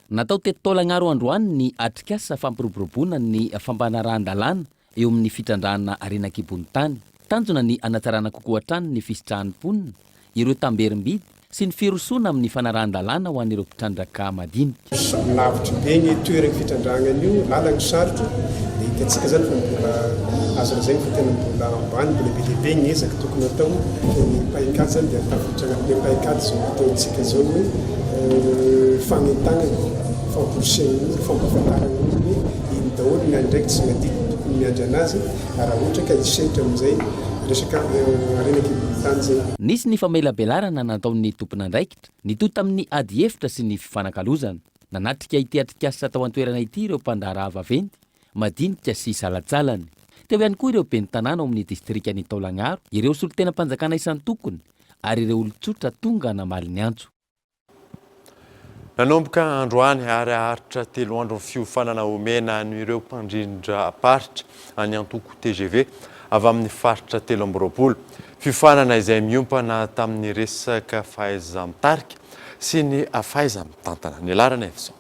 Natao teto Taolagnaro androany ny atrikasa fampiroboroboana ny fampanarahan-dalàna eo amin'ny fitrandrahana harena an-kibon'ny tany. Tanjona ny hanatsarana kokoa hatrany ny fisitrahan'ny mponina ireo tamberim-bidy sy ny firosoana amin'ny fanarahan-dalàna ho an'ireo mpitrandraka madinika. Lavitry be ny toerany fitrandrahana an'io, lalana sarotra, dia hitantsika izany fa mbola azo lazaina fa tena mbola ambany, mbola be dia be ny ezaka tokony hatao. Ny paikady izany dia tafiditra anatin'ilay paikady izao ataontsika izao hoe fanentanana, famporisihana ny olona, fampahafantarana ny olona hoe ino daholo ny andraikitra sy ny adidy tokony miandry an'azy raha ohatra ka hisehatra amin'izay resaka harena an-kibon'ny tany izay. Nisy ny famelabelarana nataon'ny tompon'andraikitra, nitohy tamin'ny ady hevitra sy ny fifanakalozana. Nanatrika ity atrikasa tao an-toerana ity ireo mpandraharaha vaventy, madinika sy salantsalany. Teo ihany koa ireo ben'ny tanàna ao amin'ny distrikan'i Taolagnaro, ireo solontenam-panjakana isan-tokony ary ireo olon-tsotra tonga namaly ny antso. Nanomboka androany ary haharitra telo andro ny fiofanana omena an'ireo mpandrindram-paritra an'ny antoko tgv avy amin'ny faritra 23. Fiofanana izay miompana tamin'ny resaka fahaiza-mitarika sy ny fahaiza-mitantana. Nialarana Evson.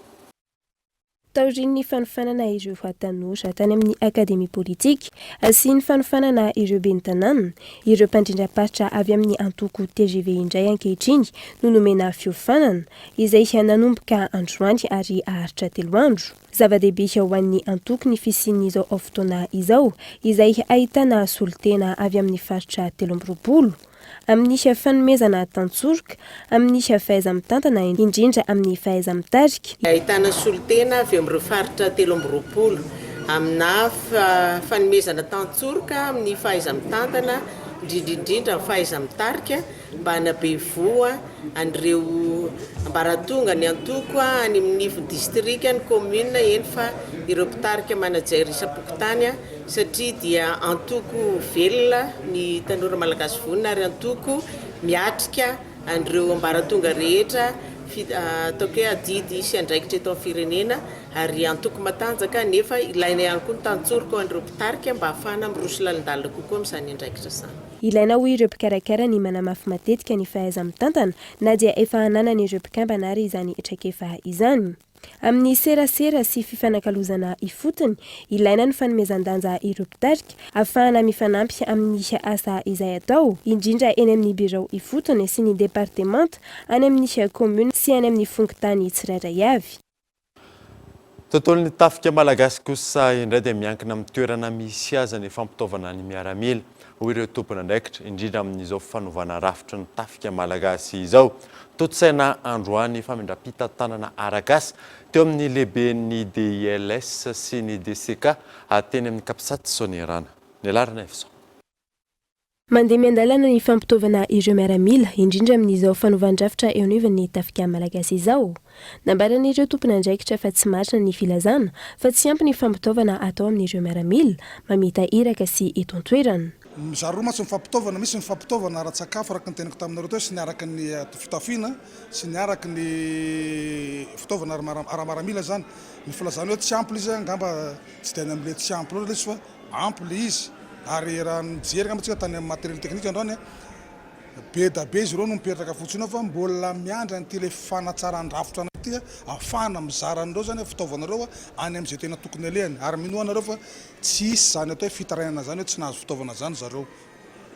Taorian'ny fanofanana ireo tanora tany amin'ny Akademia Politika sy ny fanofanana ireo ben'ny tanàna, ireo mpandrindram-paritra avy amin'ny antoko tgv indray ankehitriny no nomena fiofanana, izay nanomboka androany ary haharitra telo andro. Zava-dehibe ho an'ny antoko ny fisian'izao fotoana izao, izay ahitana solontena avy amin'ny faritra 23. Amin'ny fanomezana tantsoroka, amin'ny fahaiza-mitantana, indrindra amin'ny fahaiza-mitarika. Ahitana solontena avy amin'ireo faritra 23 aminà fanomezana tantsoroka amin'ny fahaiza-mitantana, indrindra indrindra amin'ny fahaiza-mitarika mba hanabe voa an'ireo ambaratonga ny antoko any amin'ny ivon'ny distrika, ny kaominina, eny fa ireo mpitarika manajer isam-pokontany. satria dia antoko velona ny Tanora Malagasy Vonona ary antoko miatrika an'ireo ambaratonga rehetra ataoko hoe adidy sy andraikitra eto amin'ny firenena ary antoko matanjaka nefa ilaina ihany koa ny tantsoroka ho an'ireo mpitarika mba hahafahana miroso lalindalina kokoa amin'izany andraikitra izany. Ilaina hoy ireo mpikarakara ny manamafy matetika ny fahaiza-mitantana na dia efa ananan'ireo mpikambana ary izany traikefa izany. Amin'ny serasera sy fifanakalozana ifotony, ilaina ny fanomezan-danja ireo mpitarika, ahafahana mifanampy amin'ny asa izay atao, indrindra eny amin'ny birao ifotony sy ny departemanta, any amin'ny kaominina sy any amin'ny fokontany tsirairay avy. Tontolon'ny tafika malagasy kosa indray dia miankina amin'ny toerana misy azy ny fampitaovana ny miaramila, hoy ireo tompon'andraikitra, indrindra amin'izao fanovana rafitry ny tafika malagasy izao. Tontosaina androany famindram-pitantanana arak'asa teo amin'ny lehiben'ny DILS sy ny DCK teny amin'ny Capsat Soanierana. Nialarana Evson. Mandeha miandalana ny fampitaovana ireo miaramila, indrindra amin'izao fanovan-drafitra eo anivon'ny tafika malagasy izao. Nambaran'ireo tompon'andraikitra fa tsy marina ny filazana fa tsy ampy ny fampitaovana atao amin'ireo miaramila mamita iraka sy eto an-toerana. Mizara roa mantsy ny fampitaovana, misy ny fampitaovana ara-tsakafo araka ny teniko taminareo teo sy ny araka ny fitafiana sy ny araka ny fitaovana ara-maramila izany. Ny filazana hoe tsy ampy ilay izy angamba tsy dia any amin'ilay tsy ampy loatra ilay izy fa Ampy le izy ary raha nijery angamba tsika tany amin'ny matériel technique androany a, be da be izy ireo no mipetraka fotsiny ao fa mbola miandry an'ity le fanatsaran-drafitra anay ity ahafahana mizara an'ireo zany fitaovana ireo any amin'izay tena tokony alehany ary minoa anareo fa tsy hisy izany atao hoe fitarainana izany hoe tsy nahazo fitaovana izany zareo.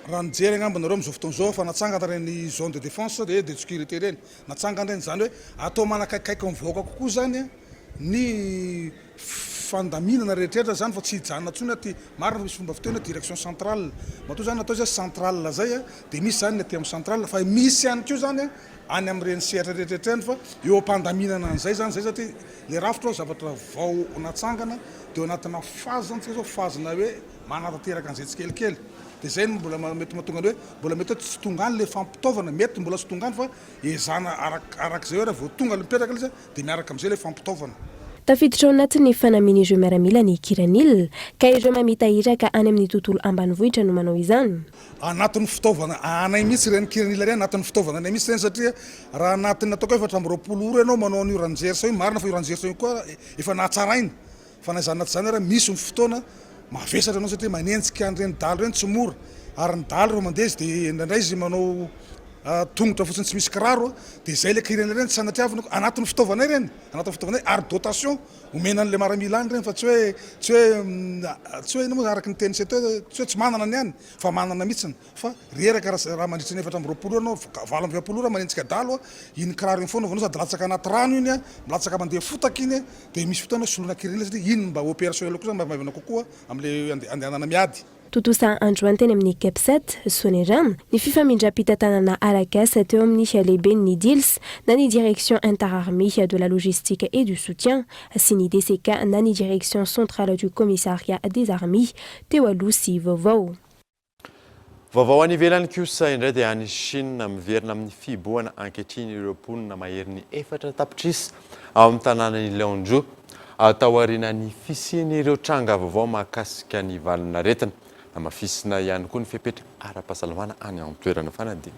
Raha nijery angamba nareo amin'izao fotoana izao fa natsangana ireny zone de défense de de sécurité ireny, natsangana ireny, izany hoe atao manakaikaiky ny vahoaka kokoa izany ny fandaminana rehetrarehetra izany fa tsy hijanona intsony aty, marina fa misy fomba fiteny hoe direction centrale, matoa izany natao izay centrale izay dia misy izany ny aty amin'ny centrale fa misy ihany koa izany any amin'ireny sehatra rehetrarehetra ireny fa eo am-pandaminana an'izay izany izay satria ilay rafitra zavatra vao natsangana dia ao anatina phase izany tsika izao, phase-na hoe manatanteraka an'izay tsikelikely dia izay no mbola mety mahatonga ny hoe mbola mety hoe tsy tonga any ilay fampitaovana, mety mbola tsy tonga any fa ezahana arak'izay hoe raha vao tonga ilay mipetraka ilay izy dia miaraka amin'izay ilay fampitaovana. Tafiditra ao anatin'ny fanamian'ireo miaramila ny kiranil, ka ireo mamita iraka any amin'ny tontolo ambanivohitra no manao izany. Anatin'ny fitaovana anay mihitsy ireny kiranil ireny, anatin'ny fitaovana anay mihitsy ireny satria raha anatin'ny ataoko hoe 24 ora ianao manao an'io ranjersa io, marina fa io ranjersa io koa efa nahatsaraina fa na izany na tsy izany ary misy ny fotoana mavesatra anao satria manenjika an'ireny dahalo ireny tsy mora ary ny dahalo rehefa mandeha izy dia indraindray izy manao tongotra fotsiny tsy misy kiraro dia izay ilay kirena ireny tsy sanatriavina anatin'ny fitaovanay ireny anatin'ny fitaovanay ary dotation omena an'ilay maramila any ireny fa tsy hoe tsy hoe tsy hoe inona moa araka ny teny se teo tsy hoe tsy manana ny any fa manana mihitsiny Fa reraka raha mandritra ny 24 ora anao, 48 ora manenjika dahalo a, iny kiraro iny foana vao anao sady latsaka anaty rano iny a, milatsaka mandeha fotaka iny a, dia misy fotoana soloina kirinina satria iny mba opérationnel kosa maivamaivana kokoa amin'ilay andehanana miady. Tontosa androany teny amin'ny Capsat, Soanierana, ny fifamindram-pitantanana arak'asa teo amin'ny lehiben'ny Dils na ny Direction Interarmées de la Logistique et du Soutien sy ny DCK na ny Direction Centrale du Commissariat des Armées teo aloha sy vaovao. Vaovao any ivelany kosa indray dia any Chine, miverina amin'ny fihibohana ankehitriny ireo mponina maherin'ny efatra tapitrisa ao amin'ny tanànan'i Liangzhou, taorian'ny fisian'ireo tranga vaovao mahakasika ny valanaretina. Namafisina ihany koa ny fepetra ara-pahasalamana any an-toerana. Fanadina.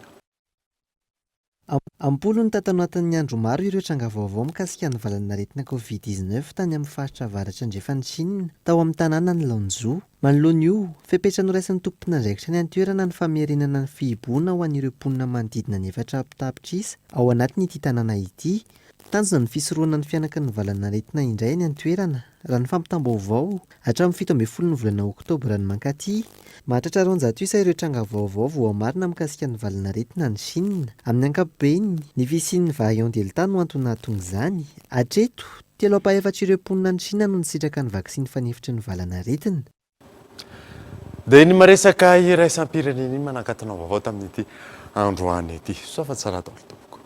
Am-polony tato anatin'ny andro maro ireo tranga vaovao mikasika ny valanaretina Covid 19 tany amin'ny faritra avaratra andrefan'i Chine, tao amin'ny tanànan'i Lanzhou. Manoloana io, fepetra noraisin'ny tompon'andraikitra any an-toerana ny famerenana ny fihibohana ho an'ireo mponina manodidina ny 4 tapitrisa ao anatin'ity tanàna ity. Tanjona ny fisorohana ny fihanaky ny valanaretina indray any an-toerana, raha ny fampitam-baovao, hatramin'ny 17 ny volana oktobra ny mankaty. Mahatratra 200 isa ireo tranga vaovao voamarina mikasika ny valanaretina any Chine. Amin'ny ankapobeny, ny fisian'ny variant Delta no antony nahatonga izany. Hatreto, telo ampahefatr'ireo mponina any Chine no nisitraka ny vaksiny fanefitry ny valanaretina. Dia ny maresaka iraisam-pirenena iny manakatona vaovao tamin'ity androany ity. Soa fa tsara daholo tompoko.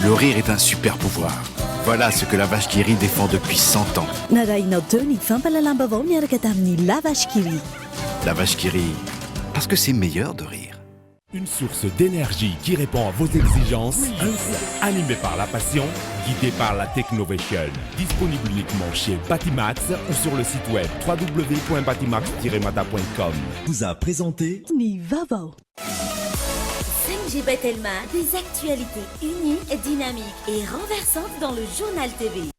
Le rire est un super pouvoir. Voilà ce que la vache qui rit défend depuis 100 ans. Narahinao teo ny fampahalalam-baovao miaraka tamin'ny La Vache qui rit. La vache qui rit, parce que c'est meilleur de rire. Une source d'énergie qui répond à vos exigences, animé par la passion, guidé par la Technovation. Disponible uniquement chez Batimax ou sur le site web www.batimax-mada.com. Vous a présenté Ny vaovao. 5G by Telma, des actualités uniques, dynamiques et renversantes dans le journal TV.